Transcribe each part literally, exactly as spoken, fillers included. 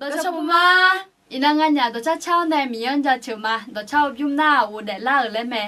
Dawqcar puq ma. Iqnan nganyaf dawqcar car-awr nae Miqyaer-anr jaceuq ma. Dawqcar-eu bymr nar-aq ghofdaef lar-euq laer mae.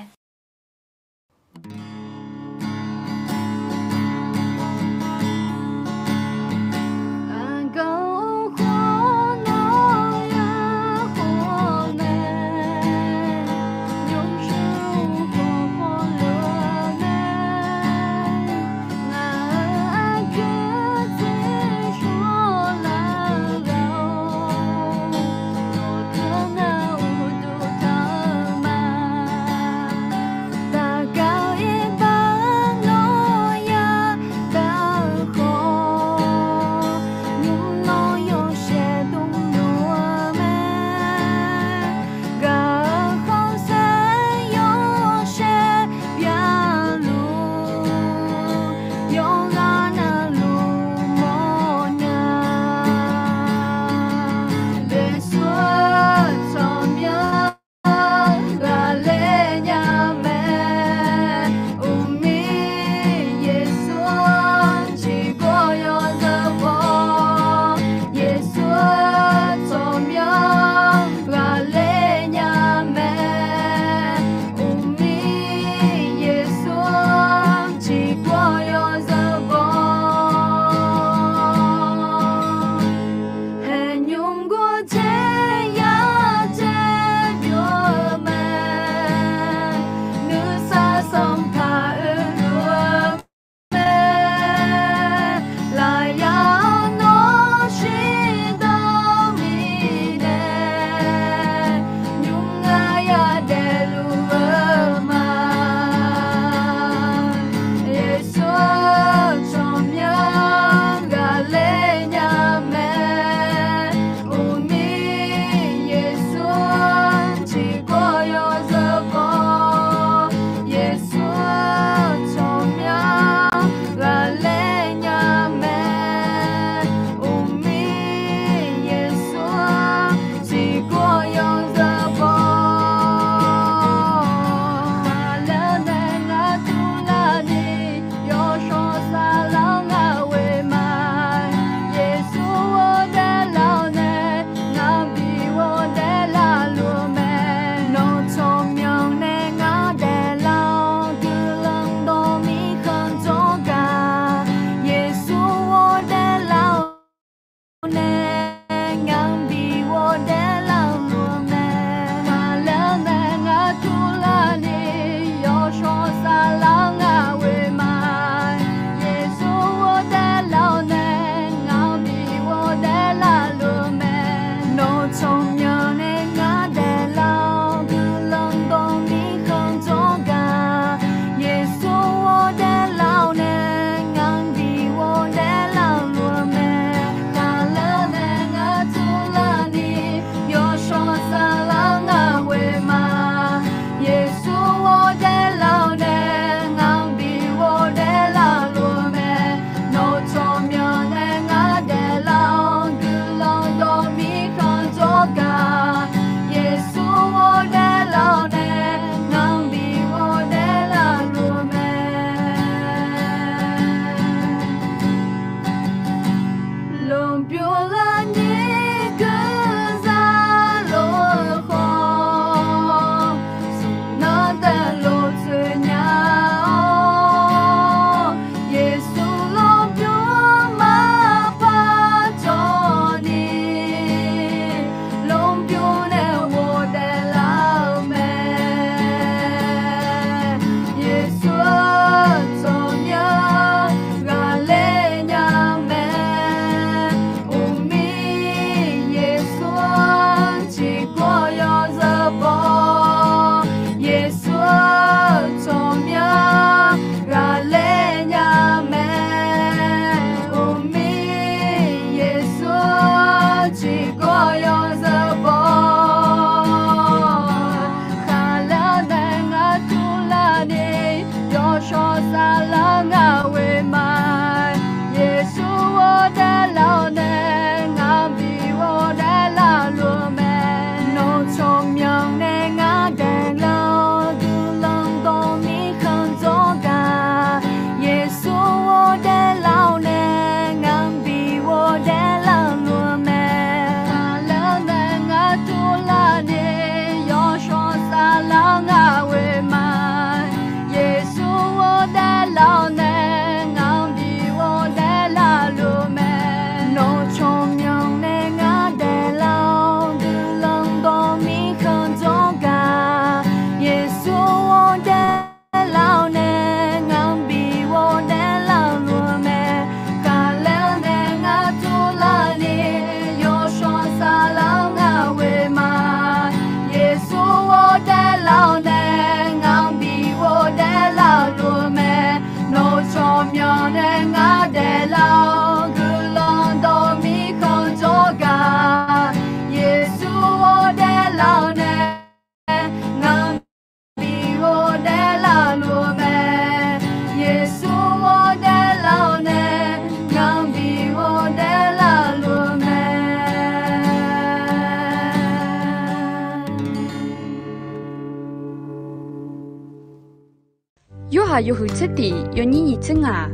Markaq yawhuiq tser tiq yawnyir nyiq tser ngaq.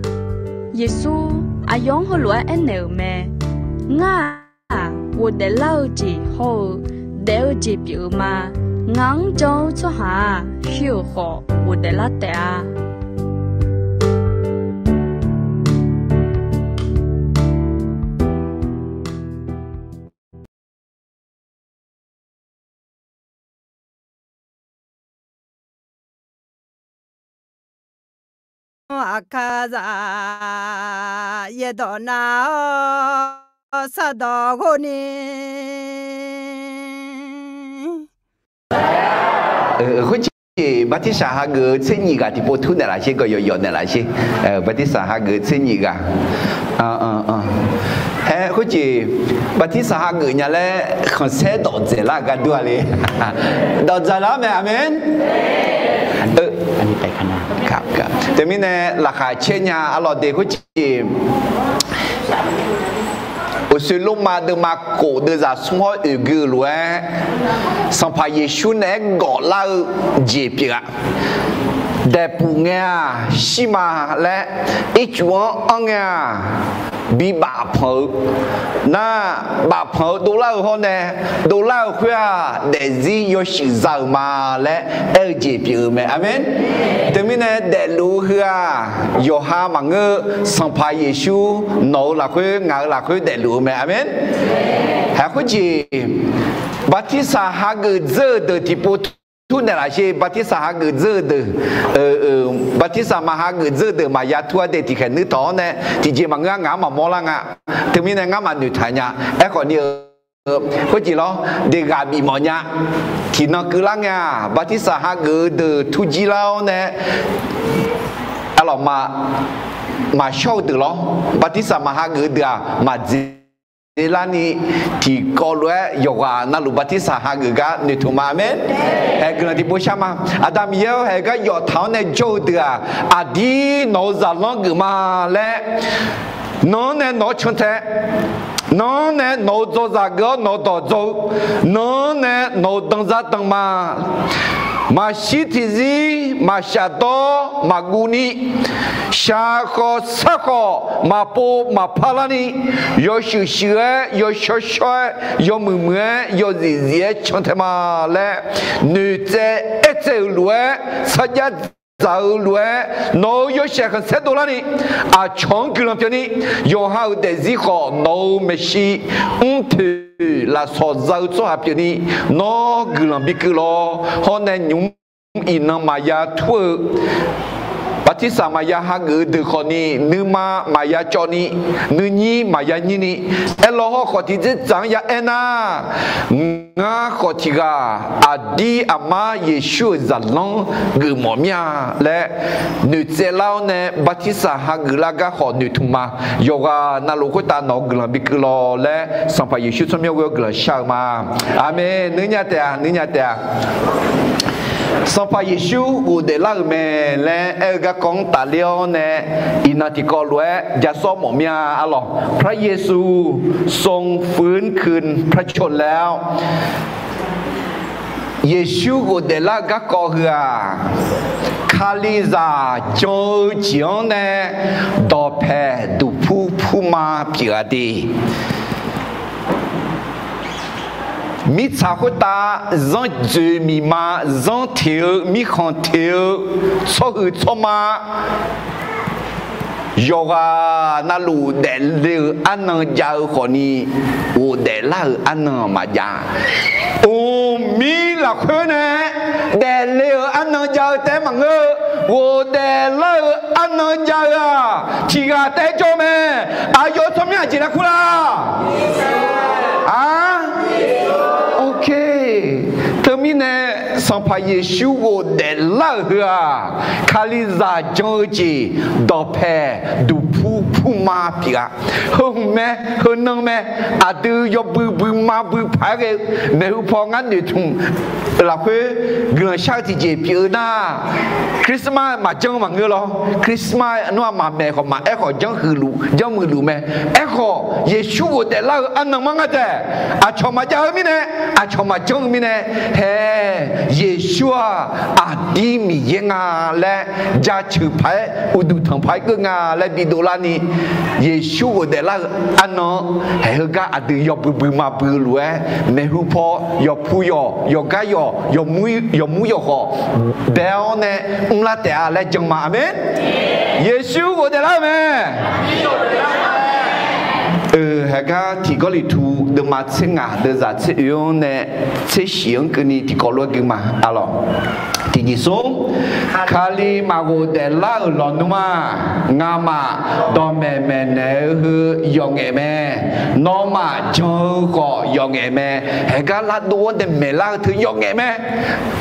Yeqsur aqyawf-anr heulof-aer aernaeq-euq mae. Ngar-aq, ghofdaef lar-eu jeq hawr-eu daef-eu jeq pyeuf-eu ma. Ngaq-anr jan-eu tsawrhaq-aq, shir-euq khawf ghofdaef lar taef-a. Aqkaqzaq yaerdawq nav-awr sardawq ghov ni. Khoerjeq bartirsaq hageuf-eu tser nyiq ghaq tiqpov tur naeqlaf sher, gawqyawq yawq naeqlaf sher. Bartirsaq hageuf-eu tser nyiq ghaq. Haer khoerjeq bartirsaq hageuf nya laer khanqsaer dawqdzaeq lar-eu gar dur-a le. Dawqdzaeq lar mae, aqmeq. Teumirnae laqkhaq caer nya arlawq de khoerjeq. Uqshoe Lormav deuvma kof deuvzaq smr hawr oeq gui-eu lof-aer, Sanqpaq Yeqsur naeq-aer gawflar-eu jeq pyeuf-a. Daeqpuf ngae-aq shir ma laer, ircuf-anr anr ngae-aq bi bafpanq-eu nar, bafpanq-eu dovlar-eu hawr nae, dovlar-eu khoer-aq daefzir yawshuif za-euq ma laer aer-eu jeq pyeuf-eu mae. Aqmeq. Teumirnae daefluf-eu heu-aq yawqha maqngeur-eu, Sanqpaq Yeqsur nawq-eu lafkhoer ngaq-euq lafkhoer daefluf-eu mae. Aqmeq. Haer khoerjeq bartirsaq hageuf dzeur-eu deuq tiqpov tur naeqlaf sher. Bartirsaq hageuf dzeur-eu deuq, bartirsaq maq hageuf dzeur-eu deuq maqya tur-a de tiqkhaeq nuir tawq-awr nae tiqjeq maqngeur-a, ngaq-anr maqmawr lar nga. Teumirnae ngar maqnoeq taq nya. Aerkhawf ni-eu khoerjeq lawr, deq ghaq bifmawf nya. Tiqnan keuvlar ngae-aq bartirsaq hageuf-eu deuq turjir lar-awr nae arlawq ma, maqshawr-eu deuq lawr. Bartirsaq maq hageuf-eu deuq-aq maqdzaeq larni, tiqkawv lof-aer yawqghaq navluf bartirsaq hageuf gar noeqtmq ma. Aqmeq. Haer guiqlanq tiqpov shar ma. Aqda Miqyaer-or, haer gar yawf taq-awr nae jawr-eu deuq-aq aqdir nawq-eu zaqlanr geuf ma laer, nan-anr nae nawq-anr cantae, nan-anr nae nawq-eu dzawzaq geuf-awr nawq-eu dawq dzaw-eu, nan-anr nae nawq-eu danzar dan ma. Maqshir tiqzir, maqshaf dawr maqguv ni, shaq khawf sar khawf maqpov maqpar larni, yawshuif shuif-aer, yawshawr shawr-aer, yawmuiq muiq-aer, yawzif zif-aer cantae ma laer, noeqtsaev aertsaev-euq lof-aer, sarjax dzaq-eu lof-aer, nawq-euq yawshaef khanqsaer dovlarni, aqcawq-anr guiqlanq pyeufni, yawqha-euq daefzir khawf nawq-euq maeqshi mrpoeq lafsawq za-eu tsawrhaq pyeufni, nawr guiqlanq bikeuv lawr. Hawr nae nymq-mr iqnan maqya tur-eu bartirsaq maqya hageuf-eu deuq khawfni, nuima maqya cawvni, nuinyir maqya nyirni, aerlawr hawr khawf tiqdzerdzaq-anr ya aer nar, ngar khawf tiq ghaq aqdir aqmar Yeqsur-euq zaqlanr geufmawf mir-a laer noeqtsaev lar-awr nae bartirsaq hageuf lar gar khawf noeqtmq ma. Yawqghaq navluf khoertav nawq-euq guiqlanq bikeuv lawr laer Sanqpaq Yeqsur tsawrmyanr ghoe-awr guiqlanq shar-eu ma. Aqmeq. Nuir nya taef-a, nuir nya taef-a. Sanqpaq Yeqsur ghofdaef lar-euq mae laer aer-eu garkawv-anr tafler-awr nae, iqnan tiqkawv lof-aer ja sawr mawf mir-a arlawq. พระเยซูทรงฟื้นคืนพระชนม์แล้ว Yeqsur ghofdaef lar-eu garkawv heu-aq, Kalizaq jan-eu jeq-anr nae dawqpae duqpur purma pyeuf-a de. Mirtsaq khoertav zanr dzoeq miqma zanr teq-eu mirkhanq teq-eu tsawrhuiq tsawrma, yawqghaq navluf daefle-euq arnan jav-eu khawfni, ghofdaef lar-euq arnan maqjav. Mqmir lafkhoer nae daefle-euq arnan jav-eu taef-aer maqngeur-eu, ghofdaef lar-euq arnan jav-eu-aq tiq ghaq taef-aer jawr mae. Aqyawf tsawrmyanr aqjeq nar kur lar? Aq, ok. Teumirnae Sanqpaq Yeqsur ghofdaef lar-euq heu-aq, Kalizaq jan-eu jeq dawqpae duqpur purma pyeuf-a. Heu hmq mae, heu nan mae, aqdui yawbui bui ma bui paq-aer ghae-eu maeqhu paw ngar noeqtmq lafkhoer guiqlanq shar-eu tiqjeq pyeuf-eu nar, Christmas maqjanr maqngeur lawr. Christmas nar-aq maqmaeq khawf maqaer khawf janr huiq luf janr muiq luf mae. Aerkhawf Yeqsur ghofdaef lar-eu arnan mar ngar taef. Aqcawq maqjav-eu mirnae, aqcawq maqjanr-eu mirnae, hae, Yeqsur Yeqsur-aq, aqdir Miqyaer nga laer jaceuq paq-aer uqduq tanq paq-aer geur nga laer bidov larni, Yeqsur ghofdaef lar-eu arnan-anr, haeq heugar aqdui yawbui bui maqbui-eu lof-aer, maeqhu paw, yawqpu yawq, yawqgar yawq, yawqmur yawqkhawf, bae-awr nae mrlar taef-a laer jan ma. Aqmeq. Yeqsur ghofdaef lar-eu mae. Haeq gar tiq Gawrliqtu deuvma tser ngaq deuvzaq tser oe-anr nae tser shif-anr keuvni tiqkawv lof-aer gui ma. Aqlawq, tiqjeq smr, Kali maqghofdaef lar-euq lawnmr-aq, ngamaf dawqmaeq maeqnaeq-eu heu yawqngaef mae. Nawmaf jan-eu khawf yawqngaef mae. Haeq gar lardov-anr dae maeqlar-eu teu yawqngaef mae.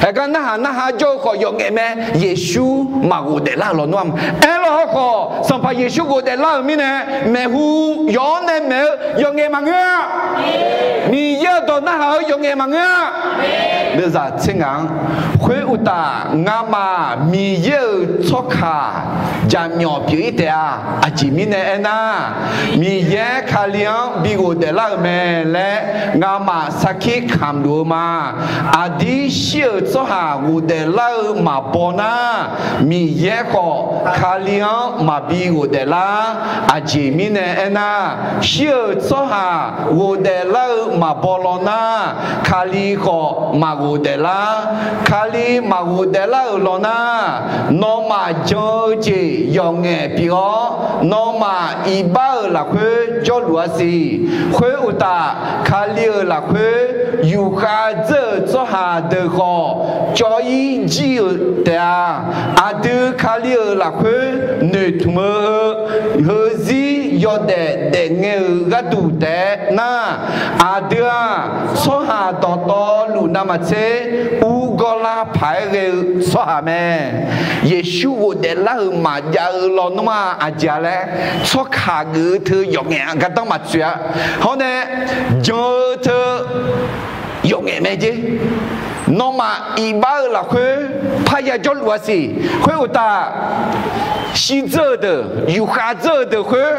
Haeq gar narhaq narhaq jawr-eu khawf yawqngaef mae. Yeqsur maqghofdaef lar-euq lawnmr-aq, aerlawq hawkhawf Sanqpaq Yeqsur ghofdaef lar-euq mirnae, maeqhu yawf-awr nae maeq-eu yawqngaef maqngeur-a. Miqyaer-euq dawq narhaq-eu yawqngaef maqngeur-a. Deuvzaq tser ngaq-anr, khoeruqtaf ngamaf Miqyaer-euq tsawrkaq jaqmyawf pyeuf-ir taef-a. Aqjeq mirnae aernar, Miqyaer Kali-anr bi ghofdaef lar-euq mae laer ngamaf sarkir kamq luf-eu ma. Aqdir shir-euq tsawrhaq ghofdaef lar-eu maqbaw nar, Miqyaer khawf Kali-anr maqbi ghofdaef lar. Aqjeq mirnae aernar, shir-euq tsawrhaq ghofdaef lar-eu maqbaw law nar, Kali khawf maqghofdaef lar. Kali maqghofdaef lar-euq law nar, nawmaf jan-eu jeq yawqngaef pyeuf-awr, nawmaf iqbax-euq lafkhoer jawrluf-a siq. Khoeruqtaf, Kali-euq lafkhoer yufkhav dzeur-euq tsawrhaq deuq khawf, cawv-ir jir-euq taef-a. Aqdui Kali-euq lafkhoer noeqtmq-eu heu, heuzir yawdaef daefngae-euq gharduq taef-aer nar, aqdui-aq, tsawrhaq dawqtawvluf navmaqtser urgawr lar paq-aer ghae-eu tsawrhaq mae. Yeqsur ghofdaef lar-euq maqjav-eu lawnmr-aq aqjeq-a laer, tsawrkaq geuf-eu teu yawqngaef-anr gardanr maqtsoeq-a. Hawr nae jan-eu teu yawqngaef mae jer. Nawmaf iqbax-euq lafkhoer parya jawrluf-a siq. Khoeruqtaf, shirdzeur-euq deuq, yufkhav dzeur-euq deuq khoer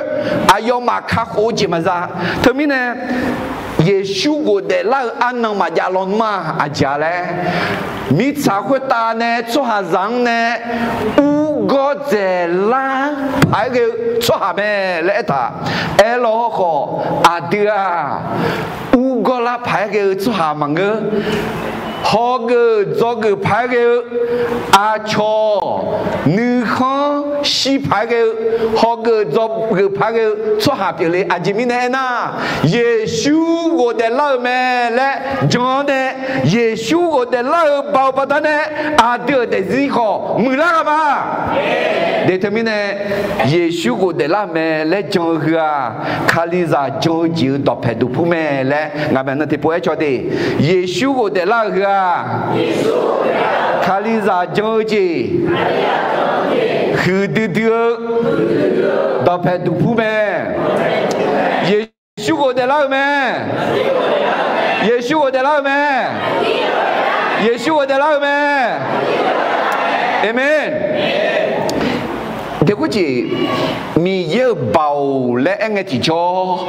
aqyawfmaf kakhof-eu jeq maqza. Teumirnae, Yeqsur ghofdaef lar-eu arnan maqjav lawnmr-aq aqjeq-a laer, mirtsaq khoertav nae tsawrhaqzaq-anr nae urgawr dzaeqlar paq-aer ghae-eu tsawrhaq mae laer aertaq. Aerlawq hawkhawf, aqdui-aq, urgawr lar paq-aer ghae-eu tsawrhaq maqngeur. Hawgeuf dzawgeuf paq-aer ghae-eu, aqcawq nuikhanr shir paq-aer ghae-eu, hawgeuf dzawgeuf paq-aer ghae-eu tsawrhaq pyeufle. Aqjeq mirnae aernar, Yeqsur ghofdaef lar-eu mae laer jan-awr nae, Yeqsur ghofdaef lar-eu baoq baqdanae, aqdui-euq daefzir khawf muiqlar ghaq ma. Deuq teumirnae, Yeqsur ghofdaef lar-eu mae laer jan-eu heu-aq, Kalizaq jan-eu jeq-euq dawqpae duqpur mae laer ngaq maeqnan tiqpov-aer cawq de. Yeqsur ghofdaef lar-eu heu-aq, Kalizaq jan-eu jeq huiqdui dui-eu dawqpae duqpur mae. Yeqsur ghofdaef lar-eu mae. Yeqsur ghofdaef lar-eu mae. Yeqsur ghofdaef lar-eu mae. Aqmeq. Deqkur jeq, Miqyaer-euq baoq laer aer ngae tiqjawr,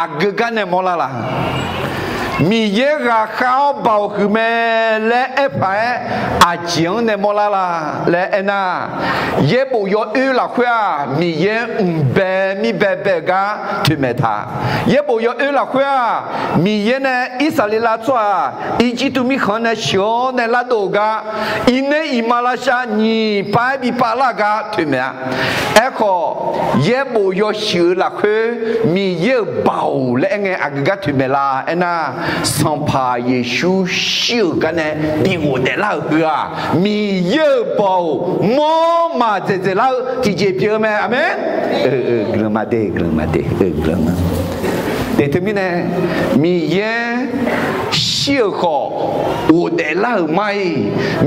aqgeu gar nae mawrlar la? Miqyaer ghaqkhav-awr baoq huiq mae laer aer paq-aer, aqjeq-anr nae mawrlar la laer aernar, yaerbof yawoer lafkhoer-aq, Miqyaer mqbae mirbae bae-eu gar toeqmaeq taq. Yaerbof yawoer lafkhoer-aq, Miqyaer nae Irsaqleqlav tsawrhaq Irjirtuv mirkhanq-anr nae sheuq-awr nae lardov-eu gar, iqnae iqmalavshav nyiq pav-aer bi pavlar-eu gar toeqmaeq-a. Aerkhawf, yaerbof yawshuif-eu lafkhoer Miqyaer-euq baoq laer aer ngae aqgeu gar toeqmaeq la aernar, Sanqpaq Yeqsur shir-euq gar nae bi ghofdaef lar-euq heu-aq, Miqyaer-euq baoq mawr maq dzaeqdzaeq lar-eu tiqjeq pyeuf-eu mae. Aqmeq. Guiqlanq maqde, guiqlanq maqde, guiqlanq ma. Deuq teumirnae, Miqyaer shir-euq khawf ghofdaef lar-euq mar-iq,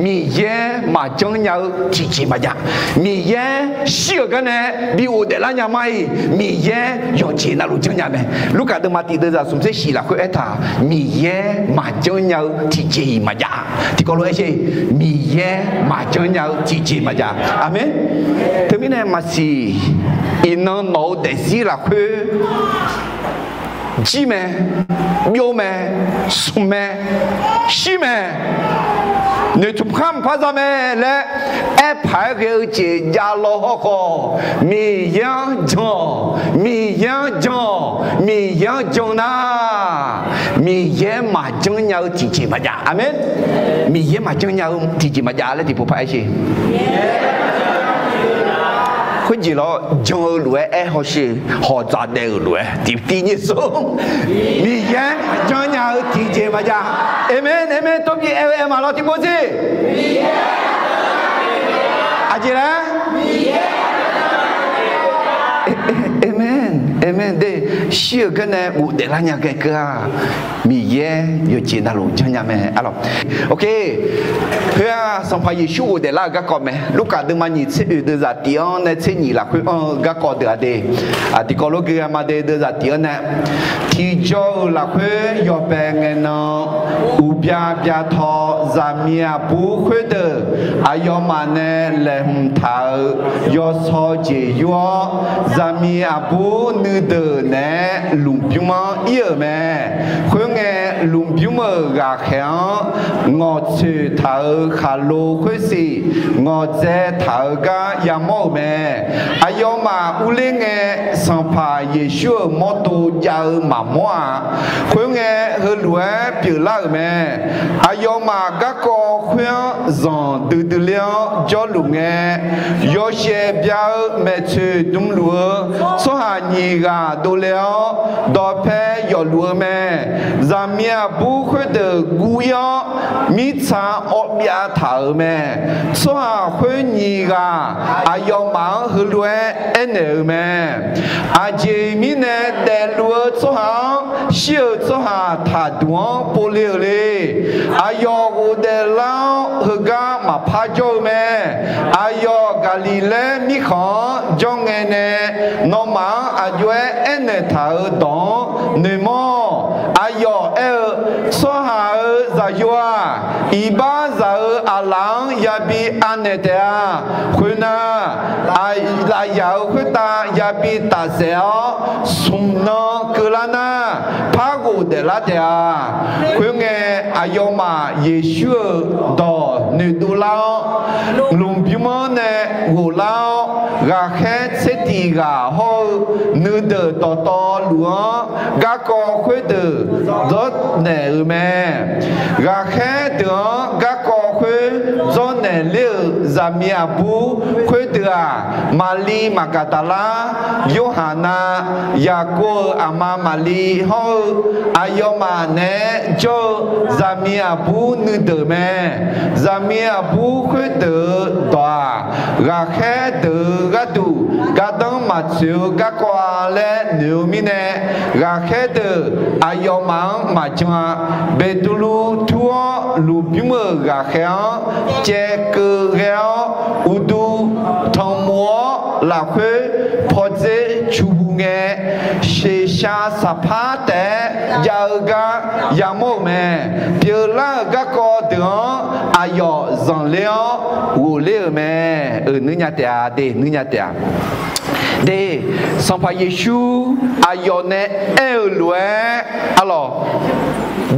Miqyaer maqjanr nya-eu tiqjeq maqjav. Miqyaer shir-euq gar nae bi ghofdaef lar nya mar-iq, Miqyaer yawqjeq navluf janrnya mae. Lurkaf deuvma tiq deuvzaq smq tser shif lafkhoer aertaq, Miqyaer maqjanr nya-eu tiqjeq-iq maqjav. Tiqkawv lof-aer sher, Miqyaer maqjanr nya-eu tiqjeq maqjav. Aqmeq. Teumirnae maqsiq, iqnan nawq-eu daefzir lafkhoer jir mae, byov mae, smq mae, shir mae, noeqtmq khar mqpar za mae laer aerpaq-aer ghae-eu jeq jav law hawrkhawf, Miqyaer-anr jan-awq. Miqyaer-anr jan-awq. Miqyaer-anr jan nar, Miqyaer maqjanr nya-eu tiqjeq maqjav. Aqmeq. Miqyaer maqjanr nya-eu tiqjeq maqjav laer tiqpov paq-aer sher. Khoerjeq lawr jan-eu lof-aer aer hawsher, hawqdzaq daef-euq lof-aer tiqtiv nyir sor. Miqyaer maqjanr nya-eu tiqjeq maqjav. Aqmeq, aqmeq. Tov byaer-eu aer maq lawr tiqpov sher. Aqjeq laer. Aqmeq, aqmeq. De, shir-euq garnae ghofdaef lar nya ghae keuv-aq, Miqyaer yawqjeq navluf janrnya mae. Arlawq, ok. Heu-aq Sanqpaq Yeqsur ghofdaef lar-euq garkawv mae. Lurkaf deuvma nyiq tser oeq deuvzaq tiq-anr nae tser nyiq lafkhoer anr-eu garkawv deuq-aq de. Tiqkawv lof gui-a ma de, deuvzaq tiq-anr nae, tiqjawr-euq lafkhoer yawbae ngae nan uqbya bya taw zaqmiq aqbur khoerdeuq aqyawfmaf nae laeqhmq taq-euq yawsaw jeq yur-awr, zaqmiq aqbur nuideuq naeq-aer lmqbymr-anr ir-euq mae. Khoerngae, lmqbymr-euq ghaqkhaer-anr ngawqtsoeq taq-euq khaqlo khoersiq ngawqdzae taq-eu gar yamawr-euq mae. Aqyawfmaf urler ngae, Sanqpaq Yeqsur-euq mawrdo jav-eu maqmawr-aq. Khoerngae, heulof-aer pyeuflar-euq mae. Aqyawfmaf garkawv khoer-anr zanqdui dui ler-awr jawrluf ngae, yawshaef bya-eu maeqtsoeq dmluf-eu tsawrhaq nyiq ghaq dovle-awr dawqpae yawfluf-eu mae. Zaqmiq aqbur khoerdeuq guv ir-awr, mirtsaq awv byav taq-euq mae. Tsawrhaq khoer nyiq ghaq aqyawfmaf-anr heulof-aer aernaeq-euq mae. Aqjeq mirnae daefluf-eu tsawrhaq-anr shir-euq tsawrhaq taqduq-anr povle-euq le. Aqyawf ghofdaef lar-awr heugar maqpar jawr-eu mae. Aqyawf Gaqliqlaer mirkhanq-anr jawr ngae nae, nawmaf-anr aqjox-aer aernaeq taq-euq dawq-anr noeqmawr-awq. Aqyawf aer-eu, tsawrhaq-euq zaqyo-aq, iqbaxzaq-euq aqlaf-anr yabi anaeq taef-a. Khoernar, aqlaf yaf-euq khoertav yabi tafsaef-awr, smq nan keuvlar nar, par ghofdaef lar taef-a. Khoerngae, aqyawfmaf Yeqsur-euq dawq noeqdov lar-awr, lmqbymr-anr nae ghoflar-awr, ghaqkhaer tser tiq ghaq hawr-eu nuideuq dawqtawvluf-anr garkawv khoerdeuq dzawrnaeq-euq mae. Ghaqkhaer deuq-anr garkawv khoer dzawrnaeq ler-euq zaqmiq aqbur khoerdeuq-aq, Maqli Maqgaqdaqlar, Yorhaqnav, Yaqkov-euq aqma Maqli hawr-eu aqyawfmaf naeq-aer jawr-eu zaqmiq aqbur nuideuq mae. Zaqmiq aqbur khoerdeuq-euq dawq-aq, ghaqkhaer deuq-euq gharduq gardanr maqtsoeq-eu garkawv-a laer noeq-eu mirnae, ghaqkhaer deuq aqyawfmaf-anr maqjan-a. Beqtuvluv tur-awr, lmqbymr-euq ghaqkhaer-anr caevkeuv ghae-awr, uqduq tanqmov-awr lafkhoer pawdzer cuqhuq ngae, sheqshaq saqpar taef-aer jav-eu gar yamawr-euq mae. Pyeuflar-euq garkawv deuq-anr aqyawf zanqler-awr ghofler-euq mae. Euq nuirnya taef-a de, nuirnya taef-a de. Sanqpaq Yeqsur aqyawf nae aer-eu lof-aer, arlawq,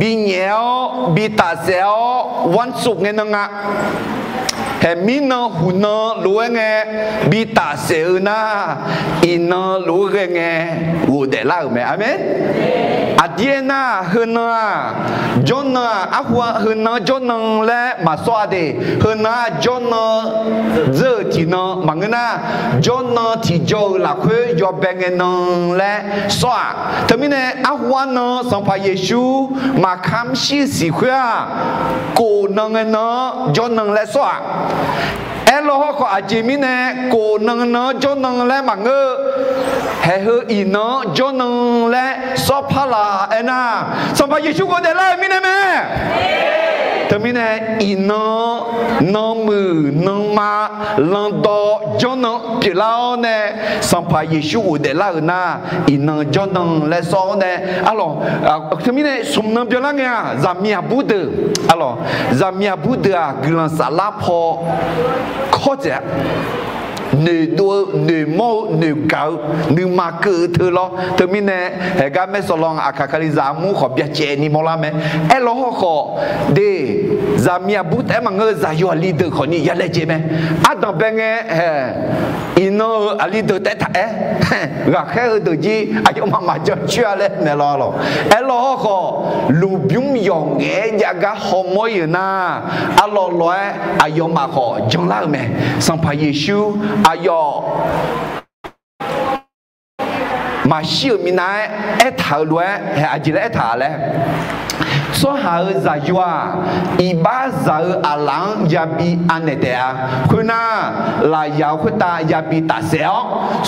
binyaef-awr bitafsaef-awr wanrtsof ngae nan nga. Haeq mirnan huqnan lof-aer ngae bitafsaef-eu nar, iqnan lof-aer ghae ngae ghofdaef lar-euq mae. Aqmeq. Aqdir aernar, heunan-aq, jawrnan-aq, arhu-a heunan jawrnan laer maqsawr-a de. Heunan-aq jawrnan dzeur-euq tiqnan maqngeur nar, jawrnan tiqjawr-euq lafkhoer yawbae ngae nan laer sawr-aq. Teumirnae arhu arnan Sanqpaq Yeqsur maqkamr shir siq khoer-aq, kof nan ngae nan-anr jawrnan laer sawr-aq. Aerlaw hawrkhawf aqjeq mirnae kof nan nan-anr jawrnan laer maqngeur-eu, haeq heu iqnan-anr jawrnan laer sawr par laf aernar, Sanqpaq Yeqsur ghofdaef lar-eu mirnae mae. Teumirnae iqnan nanmuiq nanma landawv jawrnan pyeuflar-awr nae, Sanqpaq Yeqsur ghofdaef lar-euq nar, iqnan jawrnan laer sawr-awr nae, arlawq, teumirnae smq nan byanlar ngae-aq, zaqmiq aqbur deuq, arlawq, zaqmiq aqbur deuq-aq guiqlanq saflar paw kawr dzaeq-a. noeqdov-eu, noeqmawr-eu, noeqgaq-eu, nuima keuv-eu teu lawr. Teumirnae, haeqgar maersawq law-aq, aqkaq Kalizaq armur khawf byacaevni mawrlar mae. Aerlaw hawrkhawf, de, zaqmiq aqbur taef-aer maqngeur-eu zaqyo aqli deuq khawfni ya laejae mae. Ardanqbae ngae, haeq, iqnan-euq aqli deuq taef-aer taq-aer, ghaqkhaer-eu deuq jir aqyawfmaf maqjan coer-a laer maeq lawq lawq. Aerlaw hawrkhawf, lmqbymr yawqngaef-aer jav gar hawmawr ir-euq nar, arlawr lawr-aer aqyawfmaf khawf janlar-euq mae. Sanqpaq Yeqsur aqyawf maqshir-euq minav-aer aertaq-euq lof-aer haeq aqjeq laer aertaq laer, tsawrhaq-euq zaqyo-aq, iqbaxzaq-euq aqlaf-anr yabi anaeq taef-a. Khoernar, lafyaq-eu khoertav yabi tafsaef-awr,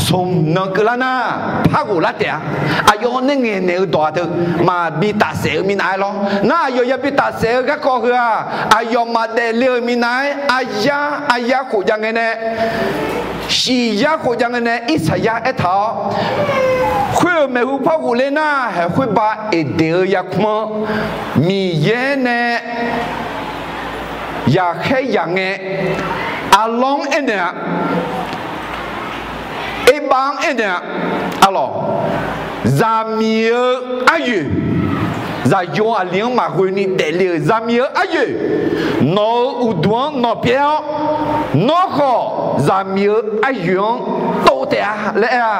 smq nan keuvlar nar, par ghoflar taef-a. Aqyawf nae ngaeqnaeq-eu dawq-aq teu, maqbi tafsaef-eu minav-aer lawr. Nar aqyawf yabi tafsaef-eu garkawv heu-aq, aqyawfmaf daefle-euq minav-aer aryar aryar khofjav ngae nae, shiq yar khofjav ngae nae Irsaqyar aertaq-awr, khoer-euq maeqhu par ghofler nar, haeq khoerba Eqdeq-eu yarkmr-anr Miqyaer nae yaqkhaer yaq ngae, arlawr-anr aernaeq-a, erbav-anr aernaeq-a, arlawq, zaqmiq-eu aryoeq, zaqyo aqli-anr maqghoeni daefle-euq zaqmiq-eu aryoeq, nawq-euq uqduq-anr nawq pyaeq-awr, nawr khawf zaqmiq-eu aryoeq-anr tov taef-a laer aer-a.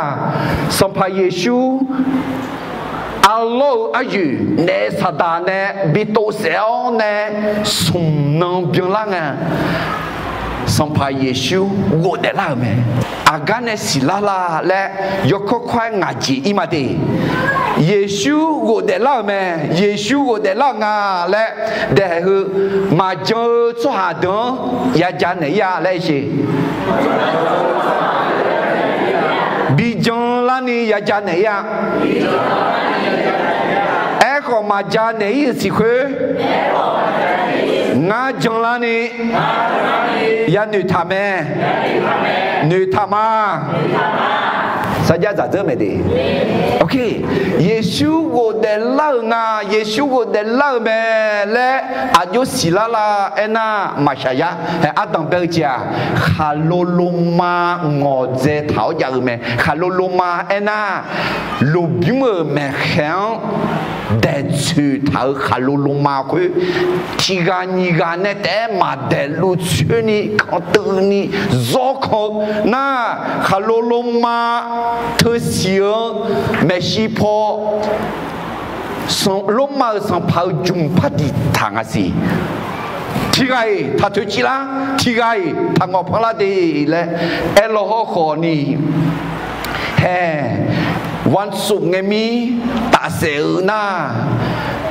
Sanqpaq Yeqsur arlawr-euq aryoeq naef saqdaq nae bi tov saef-awr nae smq nan byanlar ngae, Sanqpaq Yeqsur ghofdaef lar-euq mae. Aqgar nae siqlar la laer yawkawr kawr-aer ngaq jeq ir ma de. Yeqsur ghofdaef lar-euq mae. Yeqsur ghofdaef lar-euq nga laer daeqheu maqjan-eu tsawrhaq deuq-anr yaja naeq ir-a laer sheq. Bijan larni yaja naeq ir-a. Aerkhawf maqja naeq ir-euq siq khoer, ngar jan larni yanoeq taq mae. Noeqtaq ma. Sarjax dzaqdzeur mae de. Yeqsur ghofdaef lar-euq nga, Yeqsur ghofdaef lar-euq mae laer aqjox siqlar la aernar, maqshaq yar. Haeq ardanq bae-eu jeq-aq, khaqlo loma ngawqdzae taq-awr jav-eu mae. Khaqlo loma aernar, lmqbymr-euq maeqkhaeq-anr daeqtsoeq taq-euq khaqlo loma khoer, tiqghaq nyiq ghaq nae taef-aer maqdaeqluf tsoerni kanqteuvni zawrkan-eu nar, khaqlo loma teusiq-eu maeqshi paw Lormav-euq sanqpaq-euq jmq par diqtaq nga siq. Tiqghaq-iq taq toeqciv lar, tiqghaq-iq taq ngawq panlar de laer aerlaw hawrkhawf ni, haeq, วันศุกร์ ngae mir tafsaef-eu nar,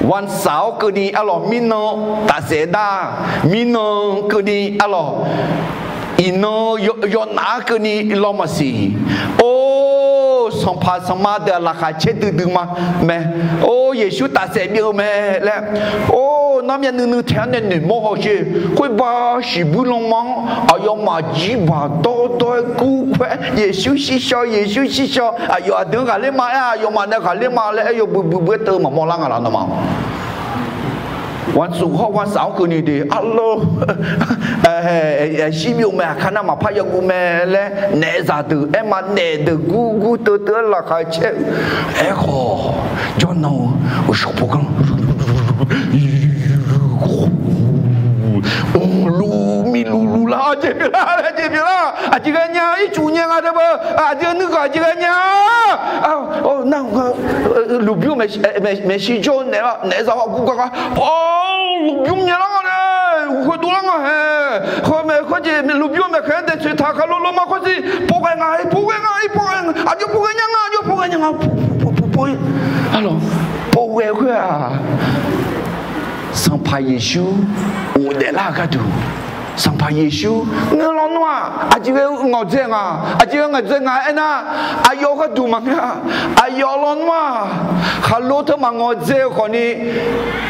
วันเสาร์ keuvni arlawq mirnan tafsaef nar, mirnan keuvni arlawq iqnan yawnaf-aer keuvni law maqsiq. Or, sanqpaq sanqma deuq-aq laqkhaq caer duidui ma mae. Or, Yeqsur tafsaef byov-eu mae laer, or, narmyav nuinui taef-aer nae noeqmawr haw sher. Khoerba shiqbuir lanma-anr aqyawfmaf jirbaq dawrdawr-aer gur khoer-aer, Yeqsur shirshaw, Yeqsur shirshaw, aqyawf aqdui-anr ghaqler ma aer, aqyawfmaf nae ghaqler ma laer aer yawbuibui buir teu maqmawr lar nga laf nawmaf-awq. วันศุกร์ hawr วันเสาร์ keuvni de arlawr shirbyov mae, aqkar nar maqpar yaguv mae laer naef zaqdeuq aer ma, naef deuq gurgur teuvteuv-aer laqkhaq caer-eu. Aerkhawf, jawrnan-eu uqshawq pawganr luvmiq luvluv lar, aqjeq pyeuflar, aqjeq pyeuflar, aqjeq ghae nya, ircuf nya nga de beu, aqdui nuighaq aqjeq ghae nya. Nar, lufbymr maeqshi jawr-eu naef, naef zaq ghawr gurgar gar, lufbymr nyaelar nga nae, uqkhoe dovlar nga hae. Khoermae khoerjeq lufbymr maeqkhaeq-anr daeqtsoeq taq khaqlo loma khoerjeq pov ghae nga-ir, pov ghae nga-ir, pov ghae nga, aqjox pov ghae nya nga, aqjox pov ghae nya nga, pov, pov, pov, pov-ir. Arlawq, pov ghae khoer-aq, Sanqpaq Yeqsur ghofdaef lar-eu gharduq, Sanqpaq Yeqsur ngeur lawnmr-aq, aqjeq ghae-eu ngawqdzae nga, aqjeq ghae ngawqdzae nga aernar, aqyawf gharduq maqngeur-a. Aqyawf lawnmr-aq, khaqlo teu maqngawqdzae-eu khawfni,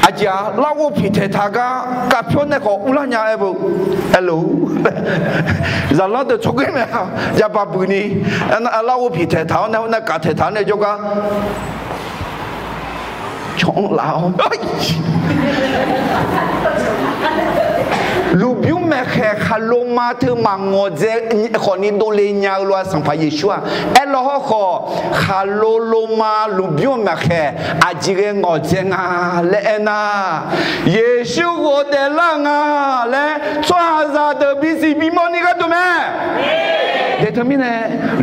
aqjeq-aq larghov piqtaeq taq gar kavpyawr nae khawf urlar nya aer beu. Aerlof, zaqlanr deuq tsawrganr mae-a, yaba buini, larghov piqtaeq taq-awr nae, hawr nae kavtaeq taq-awr nae jawrgar caw-anr laf-awr, lmqbymr maeqkhaeq khaqlo ma teu maqngawqdzae khawfni dovle nya-eu lof-aer Sanqpaq Yeqsur-aq aerlaw hawrkhawf, khaqlo loma lmqbymr maeqkhaeq aqjeq ghae ngawqdzae nga laer aernar, Yeqsur ghofdaef lar-eu nga laer tsawrhaqzaq deuq bisiq bimawr ni gharduq mae. Daeqteumirnae,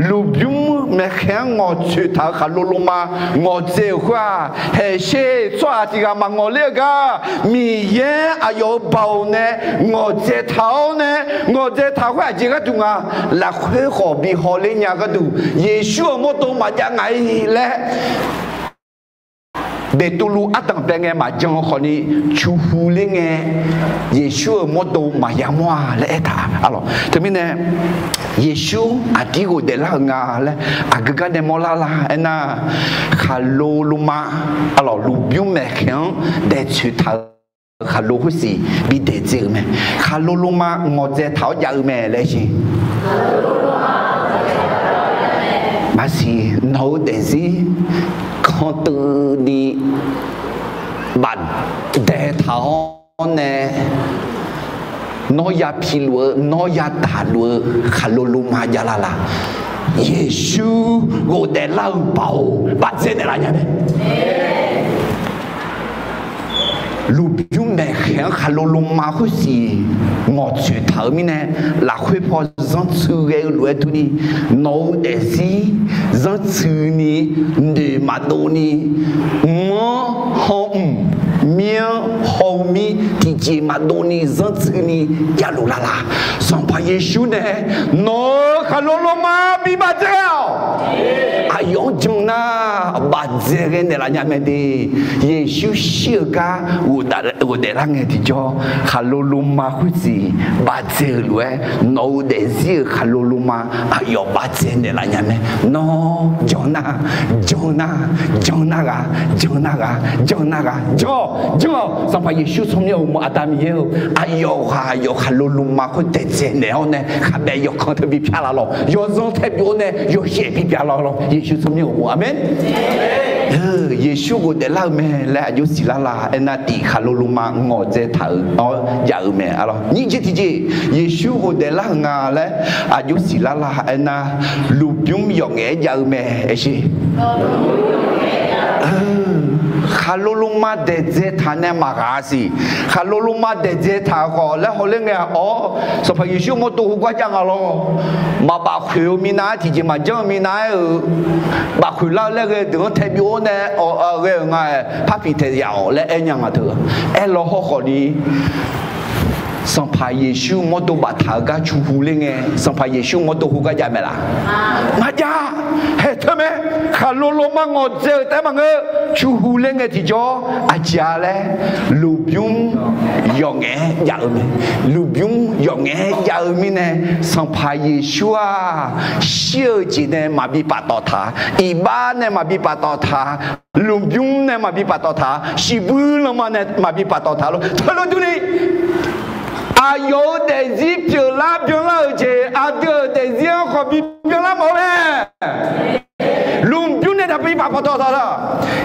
lmqbymr maeqkhaeq-anr ngawqtsoeq taq-euq khaqlo loma ngawqdzae-euq khoer-aq, haeqsher tsawrhaq tiq ghaq maqngawq ler-eu gar, Miqyaer aqyawf-euq baoq nae ngawqdzae taq-awr nae, ngawqdzae taq khoer aqjeq gharduq nga, lafkhoer khawf bi hawler nya gharduq Yeqsur-euq mawrdo maqjav ngaq-ir laer, Beqtuvluv ardanq bae ngae maqjan khawfni, cuhu ler ngae Yeqsur-euq mawrdo maqya mawr-a laer aertaq-a lawq. Teumirnae, Yeqsur aqdir ghofdaef lar-euq nga laer aqgeu gar nae mawrlar la aernar, khaqlo loma, a lawq, lmqbymr maeqkhaeq-anr daeqtsoeq taq-euq khaqlo khoersiq bidaeq dzae-euq mae. Khaqlo loma ngawqdzae taq-awr jav-eu mae laer siq. Maqsiq, nawq-eu daefzir kanteuvni bafdaeq taq-awr nae, nawr ya piluf-eu, nawr ya daqluf-eu khaqlo loma jav lar la? Yeqsur ghofdaef lar-euq baoq bafdzae naeqlaf nya mae. Lmqbymr maeqkhaeq-anr khaqlo loma khoersiq ngawqtsoeq taq-euq mirnae, lafkhoer paw zanrtsuiv ghae-eu lof-aer durni, nawq-eu daefzir zanrtsuiv ni, noeq maqdov ni, mr-anr haw mq, mir-anr haw mir, tiqjeq maqdov ni zanrtsuiv ni javluf lar la? Sanqpaq Yeqsur nae nawq-euq khaqlo loma bi bafdzae-awq. Aqyawf-anr jan nar, bafdzae ghae naeqlaf nya mae de. Yeqsur shir-eu gar ghofdaef lar ngae tiqjawr, khaqlo loma khoersiq bafdzae-euq lof-aer, nawq-eu daefzir-euq khaqlo loma aqyawf bafdzae naeqlaf nya mae. Nawr jan nar, jan nar, jan nar ghaq, jan nar ghaq, jan nar ghaq, jan-awq, jan-awq. Sanqpaq Yeqsur tsawrmyanr uqmov Aqda Miqyaer-eu, aqyawf ghaq aqyawf khaqlo loma khoer daeqdzae naeq-awr nae, khaqbaef yawqkanq teu bipya laf lawq. Yawzanr tae byov-awr nae yawshaef bipya laf lawq. Yeqsur tsawrmyanr uqmov, aqmeq. Yeqsur ghofdaef lar-eu mae laer aqjox siqlar la aernar, tiq khaqlo loma ngawqdzae taq-euq-awr jav-eu mae. Nyir jeq tiqjeq, Yeqsur ghofdaef lar-euq nga laer aqjox siqlar la aernar, lmqbymr yawqngaef-aer jav-eu mae. Aersheq, khaqlo loma daeqdzae taq nae maqghaq siq. Khaqlo loma daeqdzae taq khawf laer hawler ngae-aq, awr, Sanqpaq Yeqsur mawrdo heugar jav nga lawr. Maqbaf khoeq-eu minav-aer, tiqjeq maqjanr-eu minav-aer-euq, baf khoeq lar-eu laer ghae-eu deuq-anr tae byov-awr nae ghae-euq nga-aer, parpiq taeq yaf-awq laer aer nya nga teu. Aerlaw hawrkhawf ni, Sanqpaq Yeqsur mawrdo baftaq-eu gar cuhu ler ngae, Sanqpaq Yeqsur mawrdo heugar jav mae laf? Maqjav. Haeq teu mae. Khaqlo loma ngawqdzae-euq taef-aer maqngeur. Cuhu ler ngae tiqjawr aqjeq-a laer, lmqbymr yawqngaef-aer jav-eu mae. Lmqbymr yawqngaef-aer jav-eu mirnae, Sanqpaq Yeqsur-aq, shir-eu jeq nae maqbi paftawf taq, iqbax nae maqbi paftawf taq, lmqbymr nae maqbi paftawf taq, shiqbuir lanma nae maqbi paftawf taq lor. Teulof durni, aqyawf-euq daefzir pyeuflar byanlar-euq jeq, aqdui-euq daefzir-anr khawf bi byanlar mawf-eu mae. Lmqbymr nae taqbi paftawf taq-a.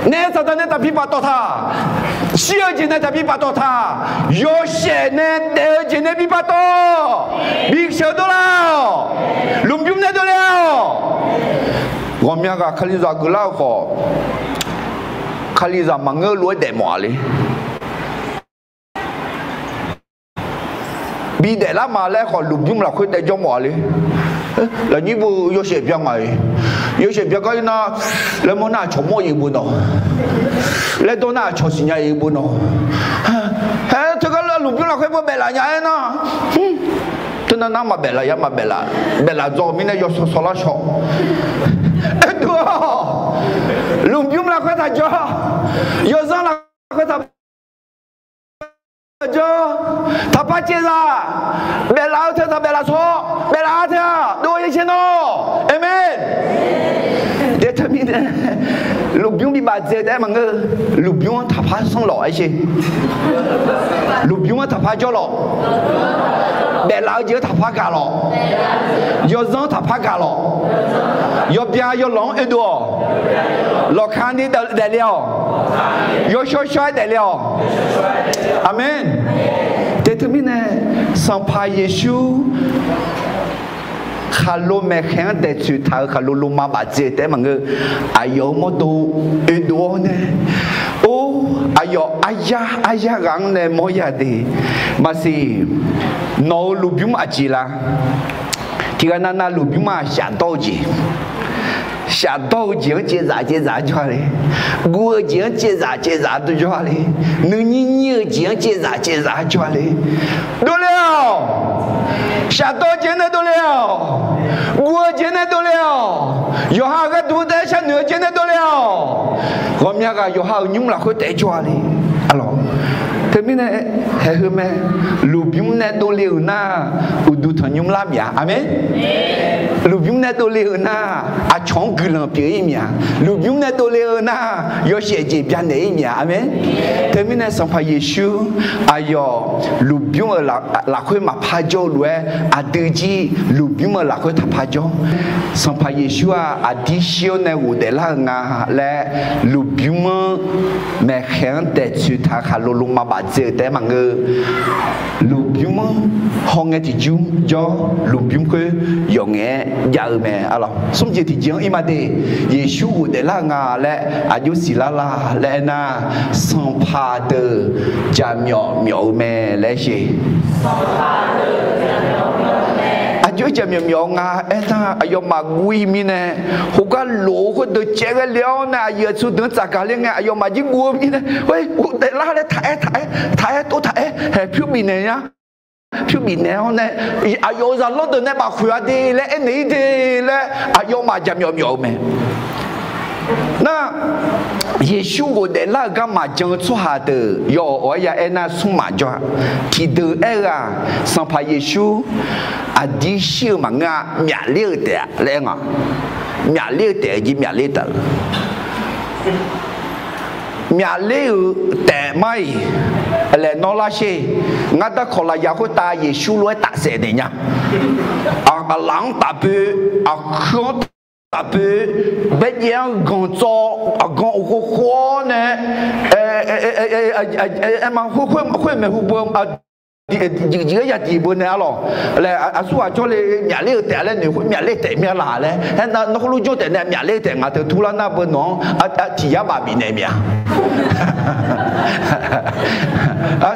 Naef saqdaq nae taqbi paftawf taq. Shir-eu jeq nae taqbi paftawf taq. Yawshaef nae daef-eu jeq nae bi paftawf. Bisheuq dovlar-awq. Lmqbymr nae dovle-awq. Ghawqmya ghaq Kalizaq geuflar-eu khawf, Kalizaq maqngeur lof-aer daefmawf-a le. Bidaef lar ma laer khawf, lmqbymr lafkhoer taev jawr mawf-a le. Lafnyir bo yawshaef bya ngaq-iq, yawshaef bya gar-ir nar, laer mawr nar aqcawq mawr-iq bo nawq, laer dawr nar aqcawq siqnya-iq bo nawq. Haer teugar lmqbymr lafkhoer bo baeflaf nya-aer nar, teunar nar maqbaeflaf ya maqbaeflaf, baeflaf dzaw mirnae yawsaw saw lar shaw. Aerduq-awq, lmqbymr lafkhoer taq jawr, yawzanr lafkhoer taq jawr, taqpar caevzaq, baeflaf-eu teu taq baeflaf shaw, baeflaf-a teu-aq dov-a yaer caer nawr. Aqmeq. Daeqteumirnae, lmqbymr bi bafdzae taef-aer maqngeur. Lmqbymr-anr taqpar sanr lawq aer sher. Lmqbymr-anr taqpar jawr lawq. daeflaf-eu jeq-anr taqpar gaq lawq. Yawzanr taqpar gaq lawq. Yawbya yawlawq-anr oedov-awq. Lawqkani daefle-awq. Yawshawr shawr-aer daefle-awq. Aqmeq. Teuteumirnae, Sanqpaq Yeqsur khaqlo maeqkhaeq-anr daeqtsoeq taq-euq khaqlo loma bafdzae-eu taef-aer maqngeur. Aqyawf-euq mawrdo oedov-awr nae, or, aqyawf aryar aryar ghaq-anr nae mawrya de. Maqsiq, nawq-euq lmqbymr aqjeq la? Tiqghaq navnav lmqbymr-aq shafdawr-eu jeq. Shafdawr-eu jeq-anr caevzaf caevzaf-aer jawr-a le. Guv-eu jeq-anr caevzaf caevzaf-aer jawr-a le. Nuinyir nyir-eu jeq-anr caevzaf caevzaf-aer jawr-a le. Dovle-awq. Shafdawr-eu jeq-anr nae dovle-awq. Guv-eu jeq-anr nae dovle-awq. Yawqha-euq gharduq taef-aer sharnoeq-eu jeq-anr nae dovle-awq. Ghawqmya ghaq yawqha-euq nymr lafkhoer taef-aer jawr-a le. Arlawq. Teumirnae, haeq heu mae. Lmqbymr nae dovle-euq nar, uqduq tanqnymr lar miq-a. Aqmeq. Lmqbymr nae dovle-euq nar, aqcawq-anr guiqlanq pyeuf-ir miq-a. Lmqbymr nae dovle-eu nar, yawshaef jeq byanaeq-ir miq-a. Aqmeq. Teumirnae Sanqpaq Yeqsur aqyawf lmqbymr-euq lafkhoer maqpar jawr-eu lof-aer, aqdui jir lmqbymr-euq lafkhoer taqpar jawr. Sanqpaq Yeqsur-aq aqdir shir-awr nae ghofdaef lar-eu nga laer, lmqbymr-anr maeqkhaeq-anr daeqtsoeq taq-eu khaqlo loma bafdzae-eu taef-aer maqngeur. Lmqbymr-anr hawngae tiqjur jawr, lmqbymr khoer yawf ngaef-aer jav-eu mae. Arlawq, smr jeq tiqjeq-anr ir ma de. Yeqsur ghofdaef lar-eu nga laer aqjox siqlar la laer aernar, sanqpaq deuq jaqmyawf myawf-eu mae laer sher. Aqjox jaqmyawf myawf-eu nga aernar, aqyawfmaf guv-ir mirnae, khoergar lof-eu khoerdeuq caev ghae le-awr nae aqyuif aqtsu deuq-anr tsafgaq le ngae, aqyawfmaf jir guv-eu mirnae, khoer ghofdaef lar laer taq-aer taq-aer taq-aer tov taq-aer haeq pyur bifnaeq nya. Pyur bifnaeq-awr nae, aqyawf-euq zaqlanr deuq nae maqkhoeq-a de laer aernaeq-ir de laer, aqyawfmaf jaqmyawf myawf-eu mae. Nar, Yeqsur ghofdaef lar-euq gar maqjan-eu tsawrhaq deuq yawf-awq-aer ya aernar, smr maqjawr-a. Tiqdeuq aer-eu-aq, Sanqpaq Yeqsur aqdir shir-eu maqngeur-a, myafler-euq taef-a laer aer nga. Myafler-eu taef-a jeq, myafler taef-eu myafler-euq taef mar-iq, laer nawr lar sher. Ngar darkawq lafyaq khoertav Yeqsur lof-aer tafsaef naeq nya. Aqlaf-anr tafpoeq, aqkuir-anr tafpoeq, baerjaev-anr ganq tsawv, aqgan uqkhov khov-awr nae, aerma khoer maeqhu beu, jeqjeq-aer yadiq beu nae arlawq. Laer aqsurghaq jawrle myafler-eu taef laer noeq khoer myafler taef mya laq laer, aernar nawr khoerlof jawr taef nae myafler taef ngaq teu turlar nar beu nawq-anr tiq yar baf bifnaeq mya.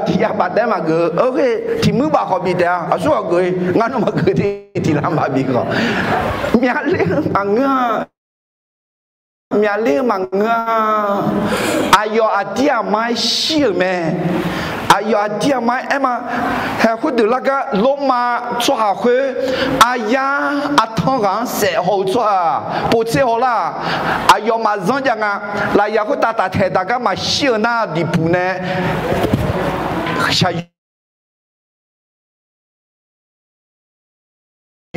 Tiq yar baf taef-aer maqgeuf-eu, tiq muir baf khawf bif taef-a. Aqsurghaq geuf-ir ngar nawr maqgeuf de, tiq lar baf bif khawf. Myafler-eu maqngeur-a. Myafler-eu maqngeur-a. Aqyawf aqdir aqma-aer shir-euq mae. Aqyawf aqdir aqma-aer aer ma. Haeq khoerdeuq lar gar Lormav tsawrhaq khoer, aqyar aqtanq ghaq-anr saef haw-eu tsawrhaq, povtser haw lar-aq, aqyawfmaf zanr jav nga. Lafyaq khoertav taftaeq daq gar maqshir-eu nar, diqpuq nae shaqyo